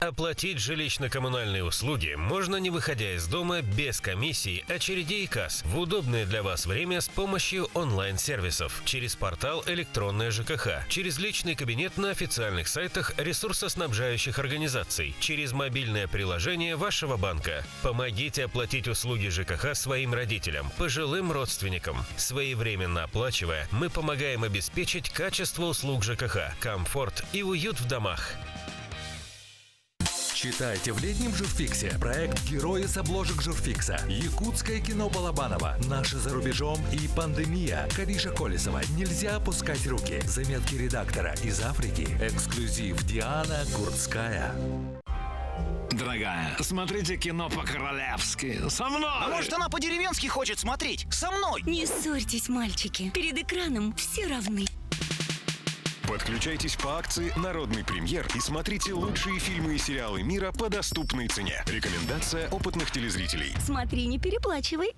Оплатить жилищно-коммунальные услуги можно не выходя из дома без комиссий, очередей и касс в удобное для вас время с помощью онлайн-сервисов через портал «Электронная ЖКХ», через личный кабинет на официальных сайтах ресурсоснабжающих организаций, через мобильное приложение вашего банка. Помогите оплатить услуги ЖКХ своим родителям, пожилым родственникам. Своевременно оплачивая, мы помогаем обеспечить качество услуг ЖКХ, комфорт и уют в домах. Читайте в летнем журфиксе проект «Герои с обложек журфикса», Якутское кино Балабанова, «Наши за рубежом» и «Пандемия», Кадиша Колесова, «Нельзя опускать руки», заметки редактора из Африки, эксклюзив Диана Гурцкая. Дорогая, смотрите кино по-королевски. Со мной! А может, она по-деревенски хочет смотреть? Со мной! Не ссорьтесь, мальчики. Перед экраном все равны. Подключайтесь по акции «Народный премьер» и смотрите лучшие фильмы и сериалы мира по доступной цене. Рекомендация опытных телезрителей. Смотри, не переплачивай.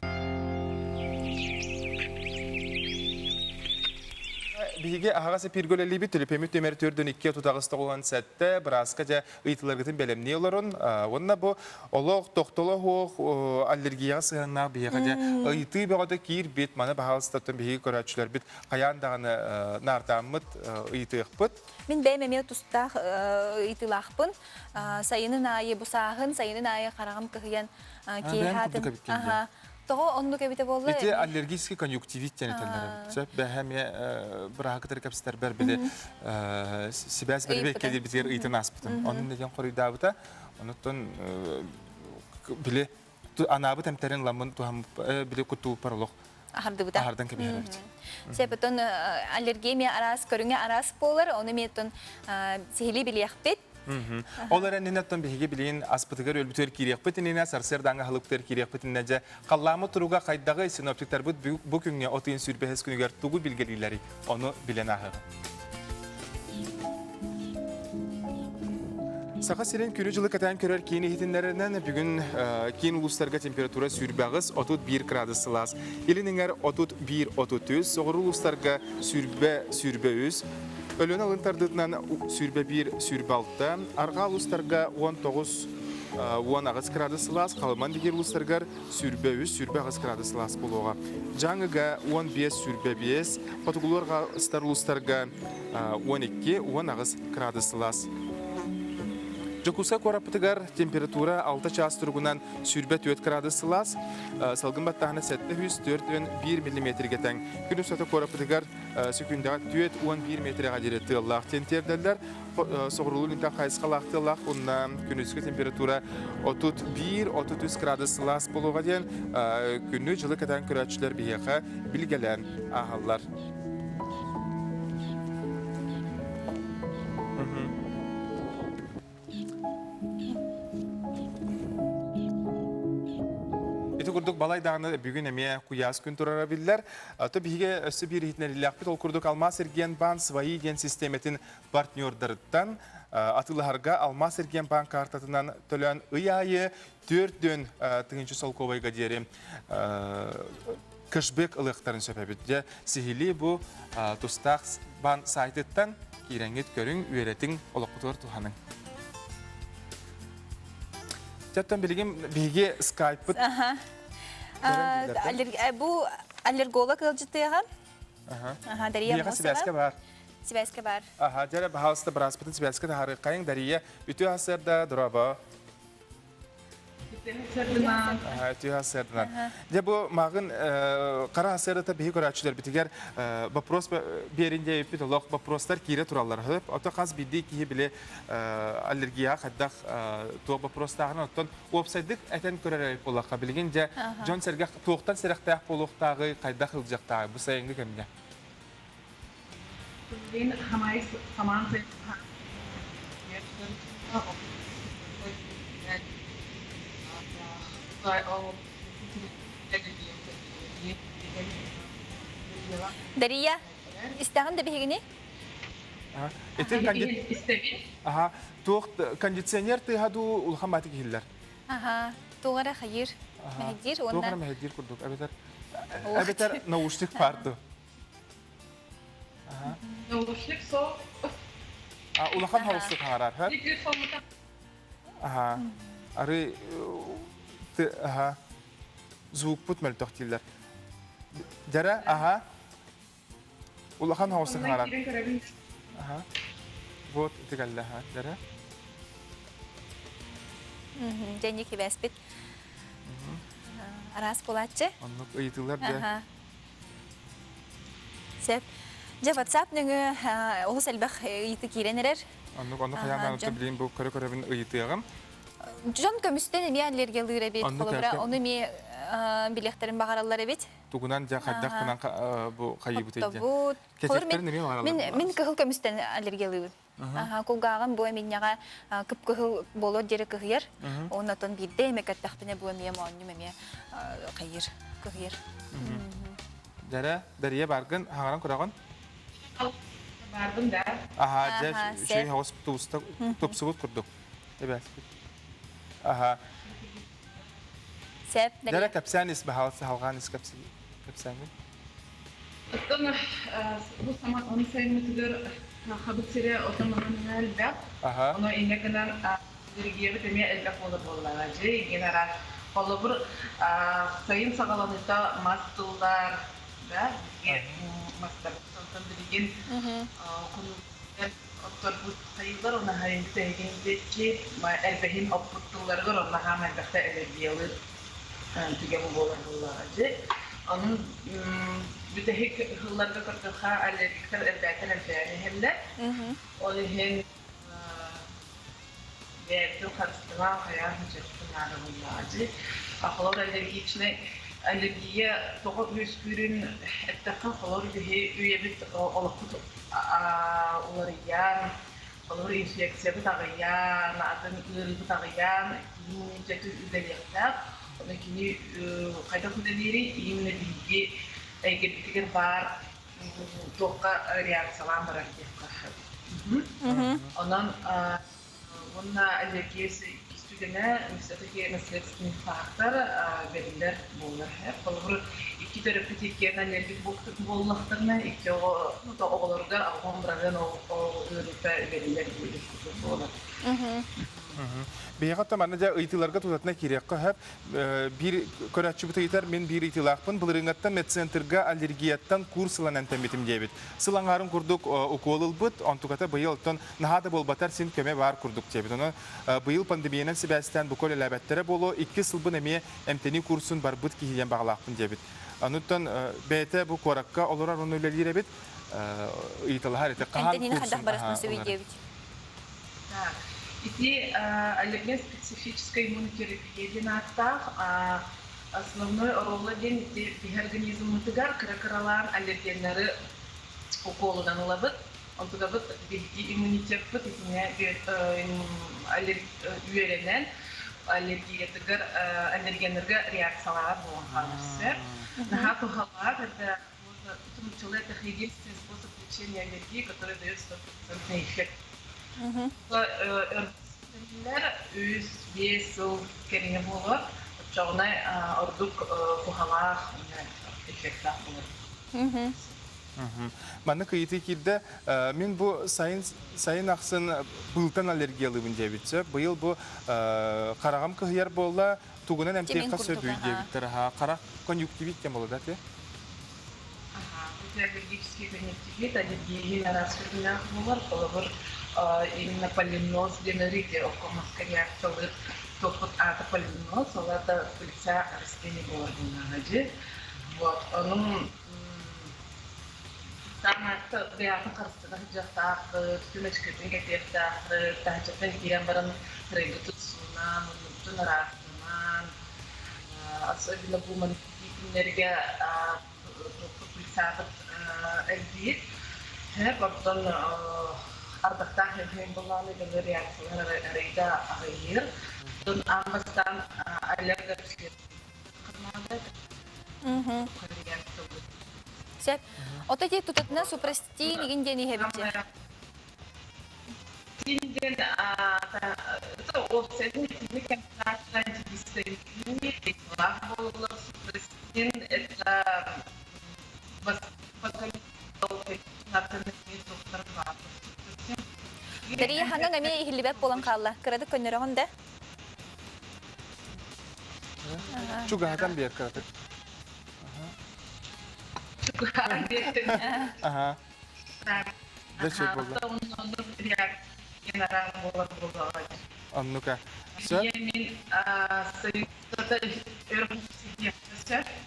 Биһиги аһаҕас эпииргэ үлэлиибит төлөпүөммүт түмэр төрдүн 2 39 7 бырааска дьэ ыйытыыларгытын бэлэмнии олорун. Уонна бу олох тохтоло суох аллергияҕа сыһыаннаах биһиэхэ дьэ ыйытыы бөҕөтө киирбит. Маны баһаалыстаттан биһиги көрөөччүлэрбит хайаан даҕаны наартааммыт ыйытыахпыт. Мин бэйэм эмиэ тустаах ыйытыылаахпын. Сайынын аайы бу сааһын, сайынын аайы хараҕым кыһыйан киэһэ атын. Тоҕо оннук эбитэ буолла? Ити аллергический конъюнктивит диэн этэллэр эбит. Сөп бэһэ эмиэ бырааһы кытары кэпсэтэрбэр били сибээс бэрибэ кэлибитигэр ыйтан ааспытым. Онон диэн хоруйдаабыта. Онуттан били анаабыт эмтэрин ламмын туһам били куттууппар олох Аһардыбыта. Аһардан кэбиһэр эбит. Сепетон аллергия эмиэ араас көрүҥэ араас буолар, ону эмиэ сиһилии билиэхпит. Ол эрэн иннеттон биһиги билигин аспытыгар өлбүтүгэр киириэхпит иннинэ сарсыардааҥы аһылыктыгар киириэхпит иннинэ дьэ халлааммыт туруга хайдаҕый синоптиктарбыт бу күҥҥэ от ыйын сүүрбэһис күнүгэр тугу билгэлииллэрий ону билэн ааһыаҕыҥ. Саха сирин күнү-дьылы кэтээн көрөр киин иһитиннэринэн бүгүн киин улуустарга температура сүүрбэҕис 31 градус сылаас. Илин эҥэр 31-33, соҕуруу улуустарга сүүрбэ 23, Өлүөнэ алын тардыытынан 21 26, арҕаа улуустарга 19 18 градус сылаас, Халыман дигир улуустарыгар 23 28 градус сылаас буолуоҕа. Дьааҥыга 15 25, хотугулуу арҕаа улуустарга 12 18 градус сылаас. Дьокуускай куораппытыгар температура 6 чаас туругунан 24 градус сылаас, салгын баттааһына 741 миллиметргэ тэҥ. Күн устата куораппытыгар Сөкүүндэҕэ 41 метрэҕэ диэри тыаллаах диэн тиэрдэллэр. Соҕуруулуу илинтэн хайысхалаах тыаллаах уонна күнүскү температура 31-33 градус сылаас буолуоҕа диэн күнү-дьылы кэтээн көрөөччүлэр биһиэхэ билгэлээн ааһаллар. Ити курдук балай даҕаны бүгүн эмиэ куйаас күн турара биллэр. То биһиги өссө биир иһитиннэриилээхпит. Ол курдук Алмаас Эргиэнбаан свои диэн систиэмэтин партнердарыттан атыылаһарга Алмаас Эргиэнбаан каартатынан төлөөн ый аайы 4 тыһыынча солкуобайга диэри кэшбэк ылыахтарын сөп эбит. Дьэ, сиһилии бу тустаах баан сайтыттан киирэҥҥит көрүҥ, үөрэтиҥ, олоххутугар туһаныҥ. Чаттан билигин биһиги скайпыт Бу аллерголог ыалдьытыаҕа. Дария Биһиэхэ сибээскэ баар. Сибээскэ баар. Аха, дьэ, баһаалыста бырааспытын сибээскэ таһаарыаххайыҥ. Дария, үтүө сарсыарда, дорообо. Түһэ сырдынан. Дьэ бу мааҕын хара сырыта биһи көрөөччүлэрбитигэр вопрос биэрин диэбиппит олох вопростар киирэ тураллар. Ото хас биирдии киһи били аллергияҕа хайдах туох вопростааҕын оттон уопсайдык этэн көрөр эбит буоллахха билигин дьэ дьон-сэргэ туохтан сэрэхтээх буолуохтааҕый хайдах ылдьыахтааҕый бу сайыҥҥы кэмҥэ? Дария, истэҕин да биһигини? Ити Аха, туох кондиционер тыаһа дуу улахан баатык иһиллэр. Аха, туох эрэ хайыыр, мэһэйдиир уонна Туох эрэ мэһэйдиир курдук, эбэтэр эбэтэр наушник баар дуу. Наушник со. Улахан холустук хаҥарар, ха? Аха. Ары аха звукпут мөлтөх дииллэр. Дьара аха улахан хаҕыстык хаҥарар. Аха. Вот ити кэллэ аха. Дьара. Дьэнни кибэспит. Араас буолааччы. Оннук ыйытыылар дьэ. Сөп. Дьэ, WhatsApp нөҥүө олус элбэх ыйытыы киирэн эрэр. Оннук, оннук хайаан даҕаны билигин бу көрө-көрөбүн ыйытыаҕым. Дьон көмүстэн эмиэ аллергиялыыр эбит. Холобура, ону эмиэ билиэхтэрин баҕараллар эбит. Тугунан дьэ хайдах гынан бу хайыыбыт диэн. Кэчэктэрин эмиэ баҕараллар. Мин кыһыл көмүстэн аллергиялыыбын. Кулгааҕым бу эминньэҕэ кып-кыһыл буолуор диэри кыһыйар. Оннотон биирдэ эмэ кэттэхпинэ бу эмиэ моонньум эмиэ хайыр, кыһыйар. Дьэрэ, Дария баргын, хаҥаран көрөҕүн? Баарбын да. Аха, дьэ, үчүгэй соҕус тубуста тупсубут курдук. Эбээспит. Аха. Сеп, Дьэрэ кэпсээн ис баһаал саһалҕаан ис кэпсээҥҥин. Оттон бу саҥа он сайыммытыгар Сахабыт сирэ отон-маһын элбэх. Ону инньэ гынан аллергиябыт эмиэ элбэх буолар буоллаҕа. Дьэ, игин араас. Холобур, сайын саҕаланыыта мас тыллар, да, биһиги мастарбыт онтон билигин хонуутугар отторбут сайыллар, оны сайын бүтэһигин диэки элбэһин оппут тылларыгар онно хаам элбэхтэ аллергиялыыр түгэн буолар буоллаҕа дьэ. Онон бүтэһик сылларга көрдөххө аллергиктар элбээтэр элбээн иһэллэр. Ол иһин бэйэбитин харыстыма хайаан сылдьыахпытын наада буоллаҕа дьэ. Холобур аллергичнай аллергия тоҕо үөскүүрүн эттэххэ, холобур биһи үйэбит олохпут уларыйан, Холобур, инфекциябыт аҕыйаан, атын ыарыыбыт аҕыйаан, кини иммунитеты үлэлиэхтээх. Ону кини хайдах үлэлиирий? Именно биһиги эйгэбитигэр баар туохха реакциялаан барар диэххэ сөп. Онон уонна аллергия иккис түгэнэ все-таки наследственный фактор бэриллэр буолар. Холобур, икки төрөппүт иккиэн аллергик буоллахтарына, икки оҕо оҕолоругар алҕон бырагыан ыарыыта бэриллэр диэбит курдук буолар. Биһиэхэ оттон манна дьэ ыйытыыларга тутатына киириэххэ сөп. Биир көрөөччүбүт ыйытар, мин биир ыйытыылаахпын. Былырыыҥҥаттан медцентрга аллергияттан курс ылан эмтэммитим диэбит. Сыл аҥаарын курдук укуол ылбыт, онтуката быйыл оттон наһаа да буолбатар син көмө баар курдук диэбит. Онон быйыл пандемиянан сибээстээн бука үлэлээбэттэрэ буолуо, иккис сылбын эмиэ эмтэнии курсун барбыт киһи диэн баҕалаахпын диэбит. Онуттан бэйэтэ бу куоракка олорор уонна үлэлиир эбит. Ыйыталаһар ити хаһан Эмтэниини хайдах барыахпын сөбүй диэбит. Ити аллергия специфическая иммунотерапия диэн ааттаах. Основной оруола диэн ити биһи организммытыгар кыра-кыралаан аллергеннары укуолунан ылабыт. Онтукабыт биһиги иммунитеппыт итинэ үөрэнэн аллергиятыгар аллергеннарга реакциялаах буолан хаалар сөп. Наһаа туһалаах это можно нууччалыы это единственный способ лечения аллергии, который дает стопроцентный эффект. Үс, биэс сыл кэриҥэ буолар. Оччоҕуна ордук туһалаах эффектаах буолар. Маннык ыйытыы киирдэ. Мин бу сайын сайын ахсын быылтан аллергиялыыбын диэбит сөп. Быйыл бу хараҕым кыһыйар буолла, тугунан эмтиэххэ сөбүй диэбиттэр. Харах конъюнктивит диэн буолла да ти? Это аллергический конъюнктивит, аллергия араас көрүҥнээх буолар. Холобур, именно полиноз диэн ыарыы окко реакциялыыр топпут аата полиноз, ол аата пыльца растений буолар буоллаҕа Вот, онун Таҥаһы бэйэҕитин харыстана сылдьыахтааххыт, күн өскөтүн кэтиэхтээххит, таһырдьаттан киирэн баран сырайгытын суунан, муннугутун ыраастанан, особенно бу маннык күннэргэ пульсаабыт элбиир. Оттон ардахтаах эһээн буоллаҕына дьону реакциялар арыйда аҕыйыыр. Оттон аан бастаан аллергообследование Сөп. Ото ти тутатына супрастин игин диэн иһэбит же. Диэн супрастин это Дария хаҥаҥ эмиэ иһиллибэт буолан хаалла. Кырадык көннөрөҕүн да? Чугаһатан биэр кыратык. Аха. Да сөп буолла. Оннука. Сөп.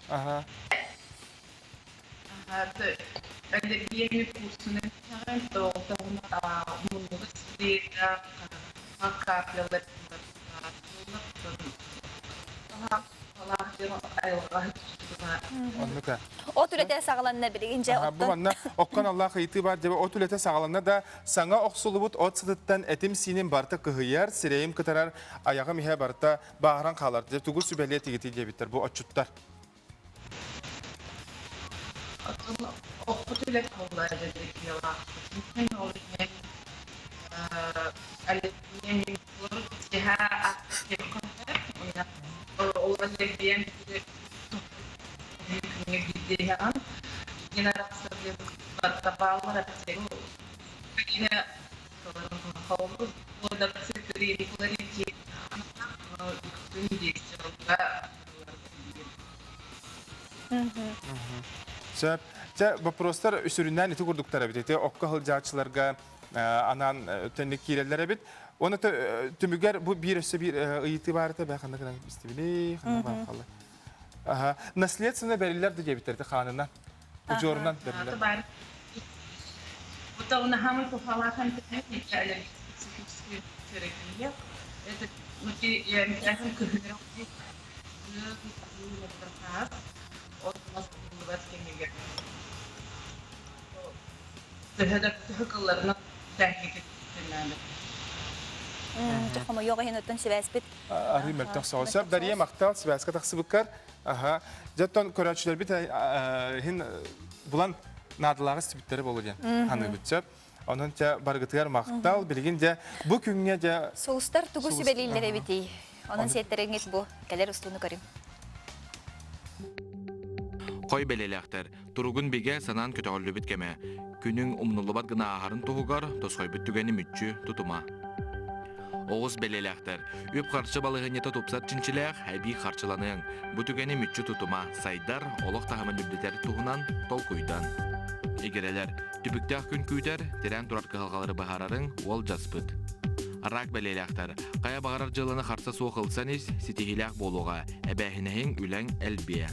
Аха. Оннука. От үлэтэ саҕаланна билигин дьэ Бу манна оккон Аллах ыйытыы бар дьэ от үлэтэ саҕаланна да саҥа охсулубут от сытыттан этим-сииним барыта кыһыйар, сирэйим кытарар, айаҕым иһэ барыта бааһыран хаалар. Дьэ тугу сүбэлиэ тигити диэбиттэр бу отчуттар. Оппут үлэтэ буолла Сөп. Чэ, вопростар үсүрүннээн ити курдуктар эбит. Ити окко сылдьааччыларга анаан төннүк киирэллэр эбит. Уонна түмүгэр бу биир өссө биир ыйытыы баар этэ, бээ ханна гынан истибини, ханна баар хаалла. Аха. Наследственно бэриллэр да диэбиттэр ити хаанынан. Удьуорунан бэриллэр. Хомойуох иһин оттон сибээспит Арыы мөлтөх соҕус. Сөп, Дария махтал сибээскэ тахсыбыккар. Аха. Дьэ, көрөөччүлэрбит иһин булан наадалааҕы истибиттэрэ буолуо диэн саныыбыт. Сөп. Онон дьэ барыгытыгар махтал. Билигин дьэ бу күҥҥэ дьэ Сулустар тугу сүбэлииллэр эбитий? Онон сиэттэриҥҥит бу кэлэр устууну көрүҥ. Хой бэлиэлээхтэр, туругун бигэ санаан көтөҕүллүбүт кэмэ. Күнүҥ умнуллубат гына ааһарын туһугар тосхойбут түгэни мүччү тутума. Оҕус бэлиэлээхтэр, үп-харчы балаһыанньата тупсар чинчилээх, эбии харчыланыаҥ. Бу түгэни мүччү тутума, сайдар, олох таһымын үрдэтэр туһунан толкуйдан. Игирэлэр, Түбүктээх күн күүтэр, тирээн турар кыһалҕалары быһаарарыҥ уолдьаспыт. Рак бэлиэлээхтэр. Хайа баҕарар дьыаланы харса суох ылсан ис, ситиһиилээх буолуоҕа. Эбээһинэһиҥ, үлэҥ элбиэ.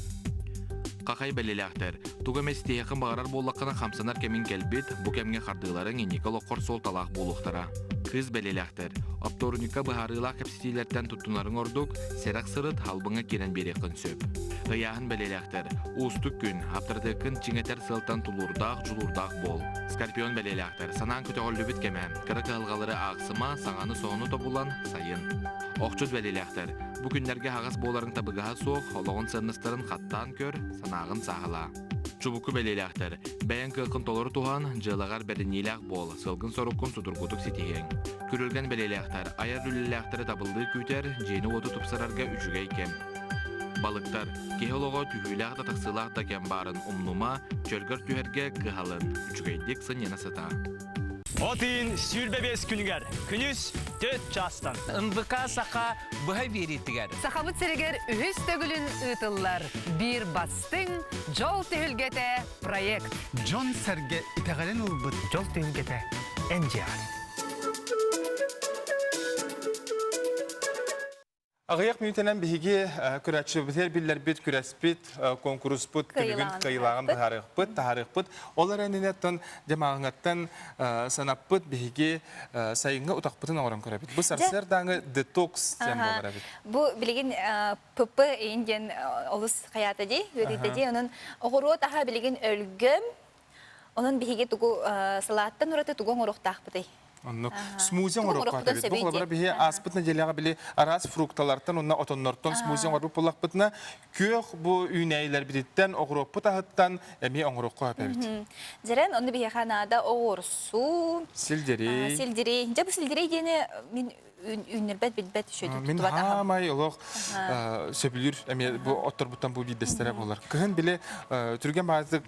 Хахай бэлиэлээхтэр. Тугу эмэ ситиһиэххин баҕарар буоллаххына хамсанар кэмиҥ кэлбит, бу кэмҥэ хардыыларыҥ инники олоххор суолталаах буолуохтара. Кыыс бэлиэлээхтэр. Оптуорунньукка быһаарыылаах кэпсэтиилэртэн туттунарыҥ ордук, сэрэх сырыт, албыҥҥа киирэн биэриэххин сөп. Ыйааһын бэлиэлээхтэр. Уустук күн, аптарытыаккын чиҥэтэр сыалтан тулуурдаах, дьулуурдаах буол. Скорпион бэлиэлээхтэр. Санаан көтөҕүллүбүт кэмэ. Кыра кыһалҕалары аахсыма, саҥаны-соһуну тобулан, сайын. Охчут бэлиэлээхтэр. Бу күннэргэ аһаҕас буоларыҥ табыгаһа суох, олоҕун сыаннастарын хаттаан көр, санааҕын сааһылаа. Чубуку бэлиэлээхтэр. Бэйэҥ кыаххын толору туһан, дьыалаҕар бэриниилээх буол, сылгын-соруккун судургутук ситиһиэҥ. Күрүлгэн бэлиэлээхтэр. Айар үлэлээхтэри табыллыы күүтэр, дьиэни-уоту тупсарарга үчүгэй кэм. Балыктар. Киһи олоҕо түһүүлээх да тахсыылаах да кэм баарын умнума, чөлгөр түһэргэ кыһалын. Үчүгэйдик сынньана сытаа. От ыйын 25 күнүгэр күнүс 4 чаастан НВК Саха быһа биэриитигэр Сахабыт сиригэр үһүс төгүлүн ыытыллар биир бастыҥ дьол түһүлгэтэ проект. Дьон-сэргэ итэҕэлин ылбыт дьол түһүлгэтэ эн дьиэҕэр. Аҕыйах мүнүүтэнэн биһиги көрөөччүбүтүгэр биллэрбит күрэспит, куонкуруспут түмүгүн кыайыылааҕын быһаарыахпыт, таһаарыахпыт. Ол эрэнинэ оттон дьамааҕыҥаттан санаппыт биһиги сайыҥҥы утахпытын оҥорон көрөбүт. Бу сарсыардааҥы детокс диэн буолар эбит. Бу билигин ПП иин диэн олус хайаата дии, үөрүйдэ дии. Онон оҕуруот аһа билигин өлгөм. Онон биһиги тугу салааттан ураты тугу оҥоруохтаахпытый? Оннук. Смузи оҥоруохха эбит. Бу холобура биһи ааспыт нэдиэлэҕэ били араас фрукталартан уонна отоннортон смузи оҥорбут буоллахпытына, күөх бу үүнээйилэрбититтэн, оҕуруоппут аһыттан эмиэ оҥоруохха сөп эбит. Дьэрэн, онно биһиэхэ наада оҕурсу, Сельдерей. сельдерей. Дьэ бу сельдерей диэни мин үүннэрбэт, билбет үчүгэй Мин хаамай олох сөбүлүүр эмиэ бу отторбуттан бу биирдэстэрэ буолар. Кыһын били түргэн баазык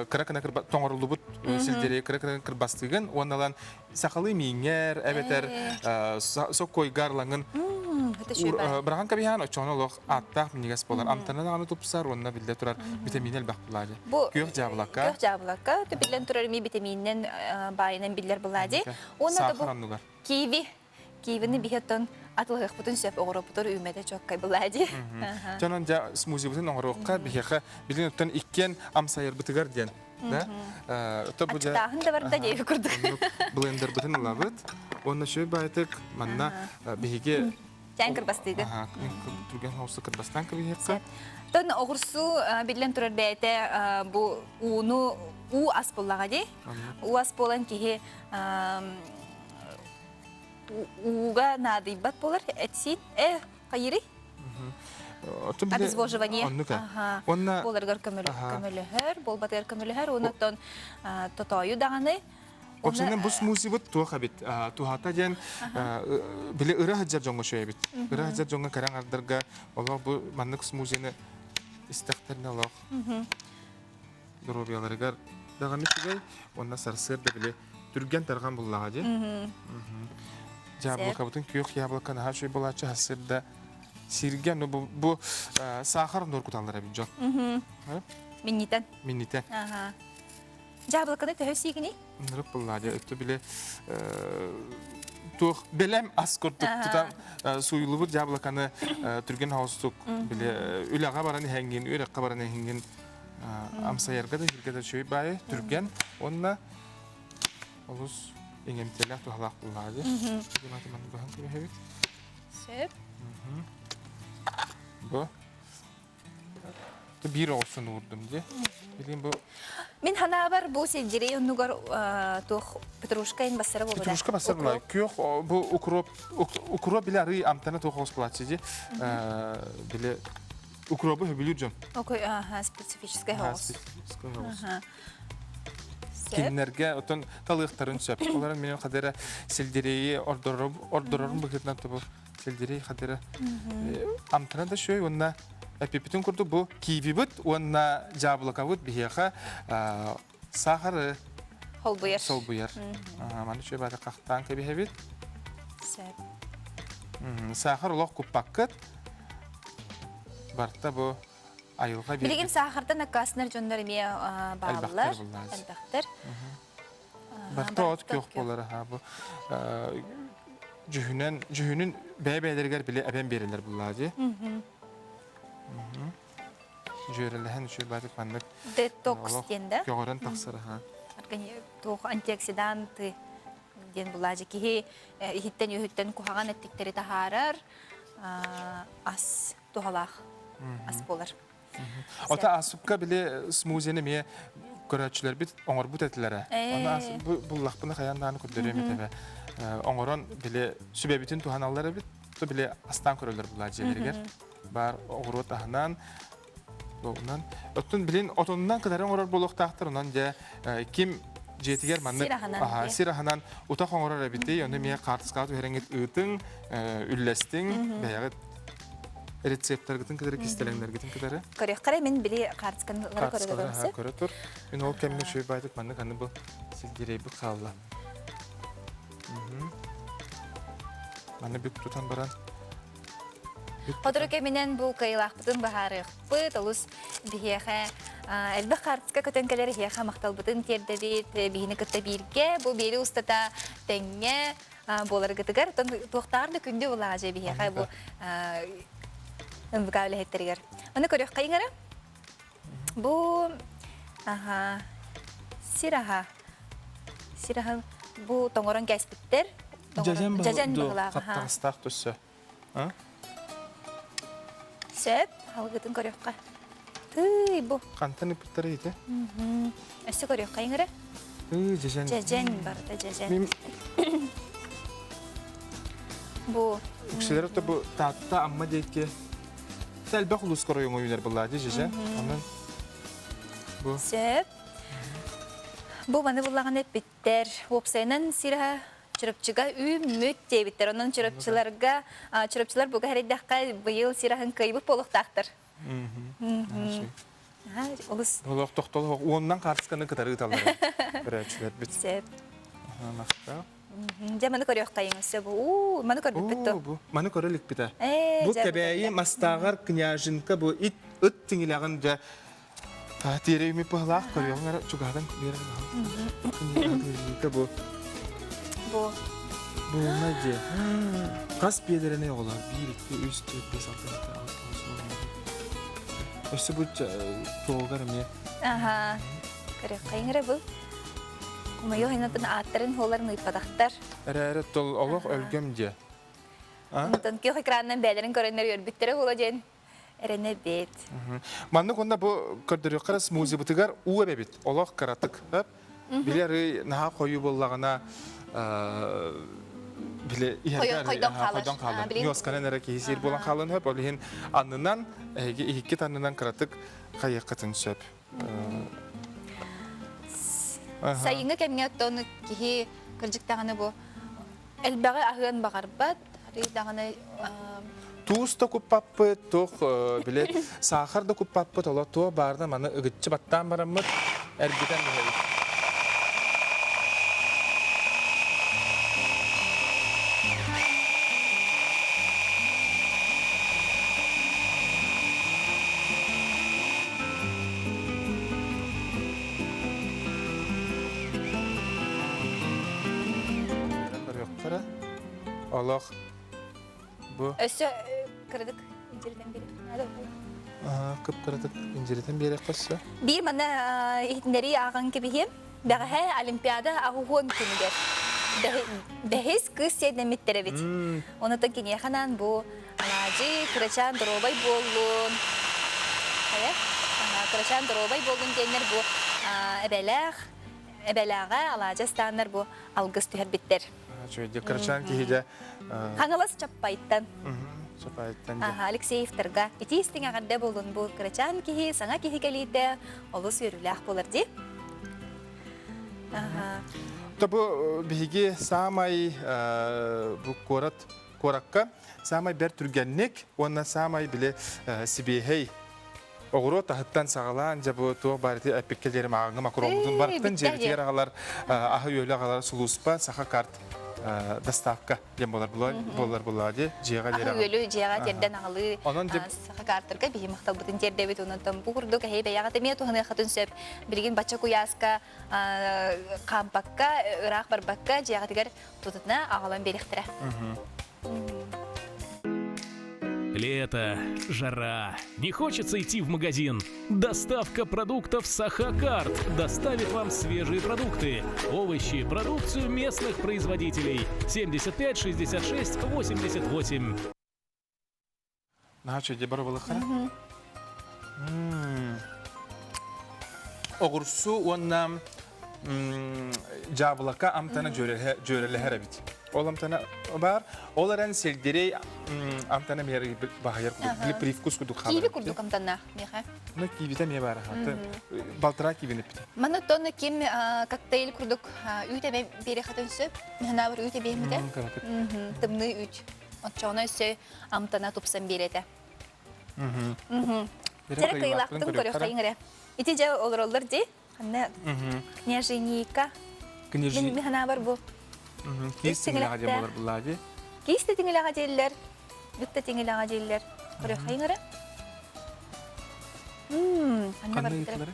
кыра-кына тоҥоруллубут сельдерей кыра-кына кырбастыгын уонна ылан сахалыы мииҥҥэр эбэтэр соккойгар лаҥын. Бырахан кабиһаан оччоҕуна олох ааттаах минньигэс буолар. Амтана даҕаны тупсар уонна биллэ турар витамин элбэх буолаа Бу Күөх дьаабылака. Күөх дьаабылака биллэн турар эми витаминнэн баайынан биллэр буолаа дии. Уонна Саахар оннугар. Киви. Кивини биһи оттон атылыһыахпытын сөп оҕороппутур үүмэтэ чоккай буолаа дии. Дьонон дьэ смузибытын оҥоруохха биһиэхэ билин оттон иккиэн амсайарбытыгар диэн. Да? Аччыктааһын да барда диэби курдук. Блендербытын ылабыт. Уонна шөй байтык манна биһиги Чээн кырбастыыгы. Түргэн хоусу кырбастаан кыбыһыахха. Тон оҕурсуу биллэн турар бэйэтэ бу ууну уу ас буллаҕа дии. Уу ас буолан киһи ууга наадыйбат буолар. Этсиин э хайырый? Обезвоживание. Онна буоларыгар көмөлөһөр, буолбатыгар көмөлөһөр, оннуттан тотоойу даҕаны Опсанан бу смузибыт туох эбит туһата диэн били ыра сылдьар дьоҥҥо үчүгэй эбит. Ыра сылдьар дьоҥҥо кэрэ аҥардарга олох бу маннык смузины истэхтэринэ олох доруобуйаларыгар даҕаны үчүгэй уонна сарсыарда били түргэн тарҕан буллаҕа дии. Дьаабылыкабытын күөх яблоко наһаа үчүгэй буолааччы сарсыарда сиргэ ну бу, бу саахар нур куталлар эбит дьон. Миннитен. Миннитен. Дьаабылыканы төһө сиигиний? Ынырык буллаа дьэ өттө били туох бэлэм ас курдук тутан сууйуллубут дьаабылыканы түргэн соҕустук били үлэҕэ баран иһэҥҥин, үөрэххэ баран иһэҥҥин амсайарга да иһиргэ да үчүгэй баайы түргэн уонна олус иҥэмтиэлээх туһалаах буллаҕа дии. Манны быһан кэбиһэбит. Сөп. Бу Биир оҕурсун уурдум дии. Билигин бу Мин ханаабар бу сельдерей оннугар туох петрушка ин бассара буолбута. Петрушка бассара буолар. Күөх бу укроп укроп биле арыы амтана туох оҕус булааччы дии. Биле укробу хөбүлүүр дьон. Окой, ага, специфическай оҕус. Специфическай оҕус. Кинилэргэ отон талыахтарын сөп. Олорон мин хадара сельдерейи ордорорум быһыытынан тобу сельдерей хадара амтана да шөй уонна эпипитин курдук бу киивибит уонна дьаабылыкабыт биһиэхэ сахары холбуйар солбуйар маны үчүгэй баата хахтаан кэбиһэбит сөп сахар олох куппаккыт барта бу айылҕа билигин сахартан аккаастанар дьоннор эмиэ бааллар элбэхтэр Барта от күөх буолар аха бу дьүһүнэн дьүһүнүн бэйэ-бэйэлэригэр били эбэн биэрэллэр буллаа дии. Дьүөрэлэһэн үчүгэй баатык маннык детокс диэн да көҕөрөн тахсар аха. Туох антиоксиданты диэн буллаа дьи киһи иһиттэн үөһүттэн куһаҕан эттиктэри таһаарар ас туһалаах ас буолар. Ота асупка били смузини эмиэ көрөөччүлэрбит оҥорбут этилэрэ. Оны буллахпына хайаан даҕаны көрдөрүөм этэ. Оҥорон били сүбэбитин туһаналлар эбит. То били астаан көрөллөр булаа дьиэлэригэр. Бар оҕуруот аһынан онон оттон билин отонунан кытары оҥорор буолуохтаахтар онон дьэ ким дьиэтигэр маннык сир аһынан утах оҥорор эбитий ону эмиэ хаартыскаҕа түһэрэҥҥит ыытыҥ үллэстиҥ бэйэҕит рецептаргытын кытары кистэлэҥнэргитин кытары Көрүөххэ мин били хаартыскалары көрө көрө тур. Мин ол кэмҥэ үчүгэй баайдык маннык аны бу сельдерейбит хаалла. Маны бүк тутан баран Сотору кэминэн бу кыайыылаахпытын быһаарыахпыт. Олус биһиэхэ элбэх хаартыска көтөн кэлэр иһиэхэ махталбытын тиэрдэбит. Биһини кытта бииргэ бу биэри устата тэҥҥэ буоларгытыгар туохтааҕар да күндү булаажа биһиэхэ бу НВК үлэһиттэригэр. Аны көрүөххэйиҥ эрэ. Бу аха сир аха сир аха бу тоҥорон кээспиттэр. Дьэдьэн быһылаах. Хаптаҕастаах төссө. Сөп, алгытын көрүөххэ. Тыый бу. Хантан ыппыттара ити? Өссө көрүөххэйиҥ эрэ. Тыы, дьэдьэн. Дьэдьэн барыта дьэдьэн. Бу. Үксүлэр то бу Таатта Амма диэки элбэх улууска оройуоҥҥа үүнэр былаа дии дьэдьэн. Онон бу. Сөп. Бу маны буллаҕына эппиттэр. Уопсайынан сир Чурапчыга үүммүт диэбиттэр. Онон чурапчыларга, чурапчылар буга хэрийдэххэ быйыл сир аһын кыайбыт буолуохтаахтар. Олус. Олох тохтол уоннан хаартысканы кытары ыыталлар. Көрөөччүлэрбит. Сөп. Махтал. Дьэ маны көрүөххэйиҥ өссө бу. Уу, маны көрбүппүт ту. Бу маны көрө иликпит Бу Кэбээйи мастааҕар Княжинка бу ит ыт тиҥилэҕин дьэ тиэрэ үмүт быһылаах көрүөҕүҥ эрэ чугаһатан биэрэн Княжинка бу. Бу. Буолна дьэ. Хас биэлэрэний оҕолор? 1, 2, 3, 4, 5, 6, 7, 8, 9, 10. Өссө бу туогар эмиэ. Аха. Көрүөххэйиҥ эрэ бу. Хомойуох иһин ааттарын хуоларын ыйпатахтар. Эрээри тол олох өлгөм дьэ. Онтон күөх экранынан бээлэрин көрөннөр үөрбүттэрэ буола диэн эрэнэбит. Маннык онно бу көрдөрүөххэ смузибытыгар уу эбэбит. Олох кыратык. Били арыы наһаа хойуу буоллаҕына били иһэргэ хойдон хаалар. Ньуосканан эрэ киһи сиир буолан хаалан сөп. Ол иһин аннынан эһиги иһиккит аннынан кыратык хайыаххытын сөп. Сайыҥҥы кэмҥэ оттон киһи кырдьык даҕаны бу элбэҕи аһыан баҕарбат, арый даҕаны Туус да куппаппыт, туох били саахар да куппаппыт, оло туох баарына маны ыгыччы баттаан бараммыт эргитэн иһэбит. Көрүөхтэрэ. Олох бу Өссө кыратык инжиритэн биэриэх Кып-кыратык инжиритэн биэриэххэ өссө. Биир манна иһитиннэрии ааҕан кэбиһиэм. Бэҕэһээ Олимпиада аҕыһуон күнүгэр бэһис кыыс сиэдэммиттэр эбит. Онутан киниэхэ анаан бу алаадьы кырачаан доруобай буоллун, хайа кырачаан доруобай буоллун диэннэр бу эбэлээх эбэлээҕэ алаадьы астааннар бу алгыс түһэрбиттэр. Үчүгэй кырачаан киһи дьэ Хаҥалас Чаппайтан. Чаппайтан. Аха, Алексеевтарга итии истиҥ эҕэрдэ буолун бу кырачаан киһи, саҥа киһи кэлиитэ олус үөрүүлээх буолар дии. Аха. То бу биһиги саамай бу куорат куоракка саамай бэрт түргэнник уонна саамай били сибиэһэй Оҕуруот аһыттан саҕалаан дьэ бу туох баар ити эппиккэ диэри мааҕыҥҥы макароммутун барытын дьиэбитигэр аҕалар аһы-үөлү аҕалар сулууспа Саха карт доставка диэн буолар буолар буоллаҕа дии дьиэҕэ диэри Аһы-үөлү дьиэҕэ тиэрдэн аҕалыы Саха картарга биһи махталбытын тиэрдэбит онон бу курдук эһи бэйэҕит эмиэ туһаныаххытын сөп билигин бачча куйааска хаампакка ыраах барбакка дьиэҕитигэр тутатына аҕалан биэриэхтэрэ Лето, жара. Не хочется идти в магазин? Доставка продуктов Сахакарт доставит вам свежие продукты, овощи, продукцию местных производителей. 75 66 88. Наһаа үчүгэй бар буолаххара. Оҕурсу уонна дьаабылака амтана дьүөрэлэһэр эбит. Ол амтана баар. Ол эрэн сельдерей амтана миэр баһыйар курдук, привкус курдук хаалар. Киви курдук амтаннаах миэхэ. Ну, кивитэ эмиэ баар. Балтараа кивини эппит. Маны тонна ким коктейль курдук үүт эбэ биэриэхэтин сөп. Механабыр үүт эбиэммитэ. Тымныы үүт. Оччоҕуна өссө амтана тупсан биэрэтэ. Дьэ кыйлаахтын көрүөххэйиҥ эрэ. Ити дьэ олороллор дии. Ханна княженика. Мин миханаабар бу. Киис тиҥилэҕэ диэн буолар буллаа дии. Киис да тиҥилэҕэ дииллэр, бүт да тиҥилэҕэ дииллэр. Көрүөххэйиҥ эрэ. Ханна барбыттара?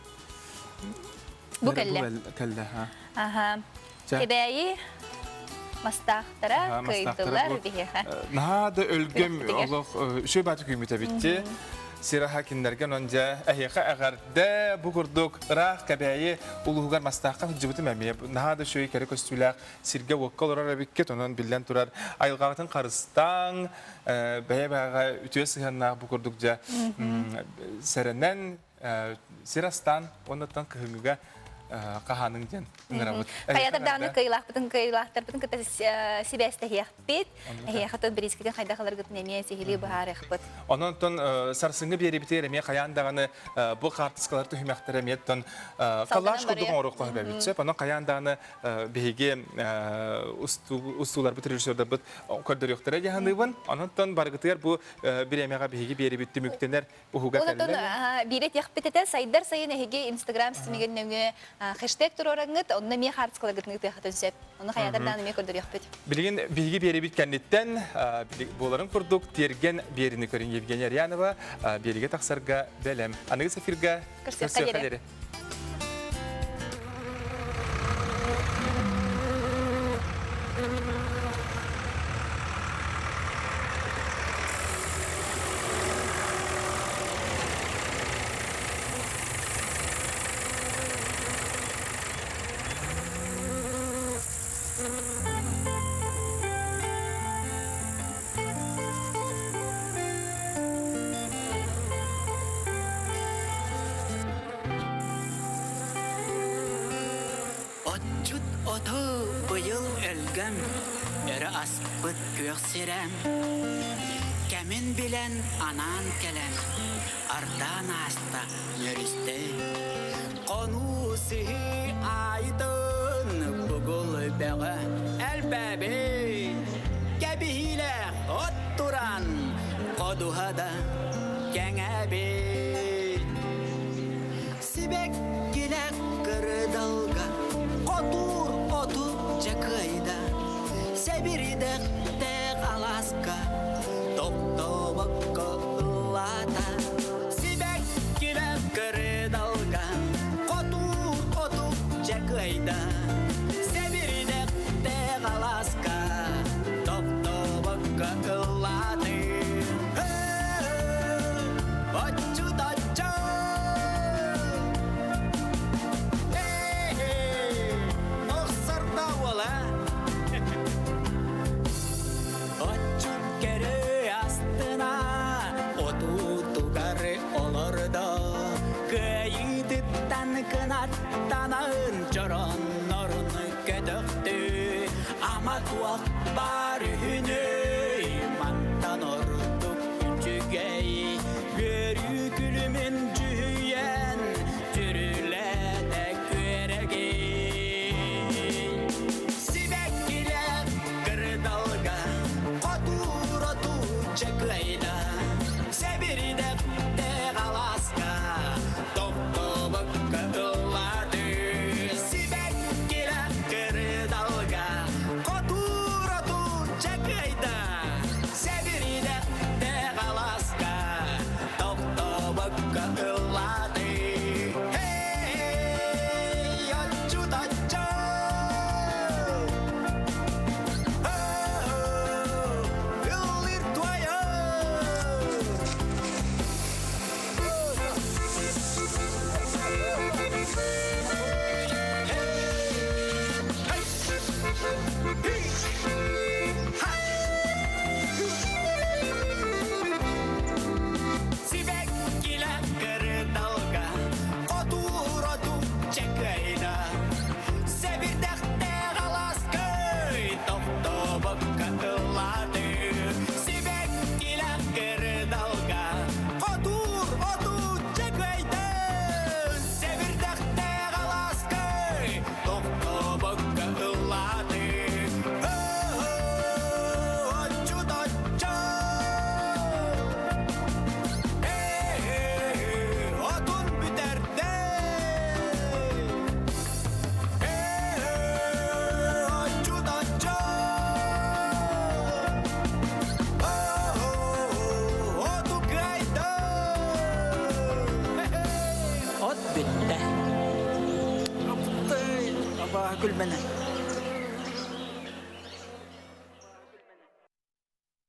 Бу кэллэ. Кэллэ, ха. Аха. Кэбээйи мастаахтара кыайдылар биһиэхэ. Наһаа да өлгөм олох үчүгэй бааты күүмүт эбитти. Сираха кинилэргэ онон дьэ эһиэхэ эҕэрдэ бу курдук ыраах Кэбээйи улууһугар мастаахха сылдьыбытым эмиэ наһаа да үчүгэй кэрэ көстүүлээх сиргэ-уокка олорор эбиккит онон биллэн турар айылҕаҕытын харыстааҥ бэйэ-бэйэҕэ үтүө сыһыаннаах бу курдук дьэ сэрэнэн сир астаан уоннаттан кыһыҥҥыга хаһааныҥ диэн ыҥырабыт. Хайатар даҕаны кыайыылаахпытын кыайыылаахтарбытын кытта сибээстэһиэхпит. Эһиэхэ тон бириискитин хайдах ыларгытын эмиэ сиһилии быһаарыахпыт. Онон тон сарсыҥҥы биэрибитигэр эмиэ хайаан даҕаны бу хаартыскалар түһүмэхтэрэ эмиэ тон коллаж курдук оҥоруохха сөп эбит сөп. Онон хайаан даҕаны биһиги устууларбыт режиссердарбыт көрдөрүөхтэрэ дии саныыбын. Онон тон барыгытыгар бу бириэмэҕэ биһиги биэрибит түмүктэнэр уһуга Онтон кэллэ. биирэ этиэхпит этэ, сайдар сайын эһиги Инстаграм ситимигэр нөҥүө Хэштег туруораҥҥыт, онно эмиэ хаартыскаларгытын ыытыаххытын сөп. Ону хайаатар даҕаны эмиэ көрдөрүөхпүт. Билигин биһиги биэрибит кэнниттэн буоларын курдук тиэргэн биэрини көрүн Евгения Рьянова биэригэ тахсарга бэлэм. Аныгыс эфирга көрсүөххэ диэри. Отчут оту быйыл өлгөм, өрө аспыт күөх сирэм. Кэмин билэн анаан кэлэн, ардаан ааста үөрүстэ. Хонуу сыһыы аайытын бугул бөҕө элбээбит. Кэбиһиилээх от туран ходуһа да кэҥээбит. Сибэккилээх кырдалга хотуур оту дьакыайда Сэбирдэхтээх алааска тохтообокко ыллаата. Сибэккилээх кырдалга хотуур оту дьакыайда Сэбирдэхтээх алааска тохтообокко ыллааты. Оччу-тачча! Охсордоо уола! Отчут кэрэ астына отуутугар олордо Кыайыытыттан кынаттанан чороннорун көтөхтү Ама туох баар үһүнүй мантан ордук үчүгэй Үөрүү күлүмүн дьүһүйэн Түрүлэтэ күөрэгэй Сибэккилээх кырдалга Хотуур отууча кыайда Сэбирдэхтээх алааска Тохтобокко ыллааты Сибэккилээх кырдалга Хотуур отууча кыайда Сэбирдэхтээх алааска Тохтобокко ыллааты Эй, отчу-тачча! Ыллыр твоя! Сибэккилэ кырдалга хотуур-оту чэкэйда Сэбирдэхтээх алааскай тохтобокко ыллааты Сибэккилэ кырдалга хотуур-оту чэкэйдэ Сэбирдэхтээх алааскай тохтобокко ыллааты Оччу-тачча! Отун бүтэрдэ! Оччу-тачча! Оту кыайда! От бүттэ. Абааһы күлбэнэ.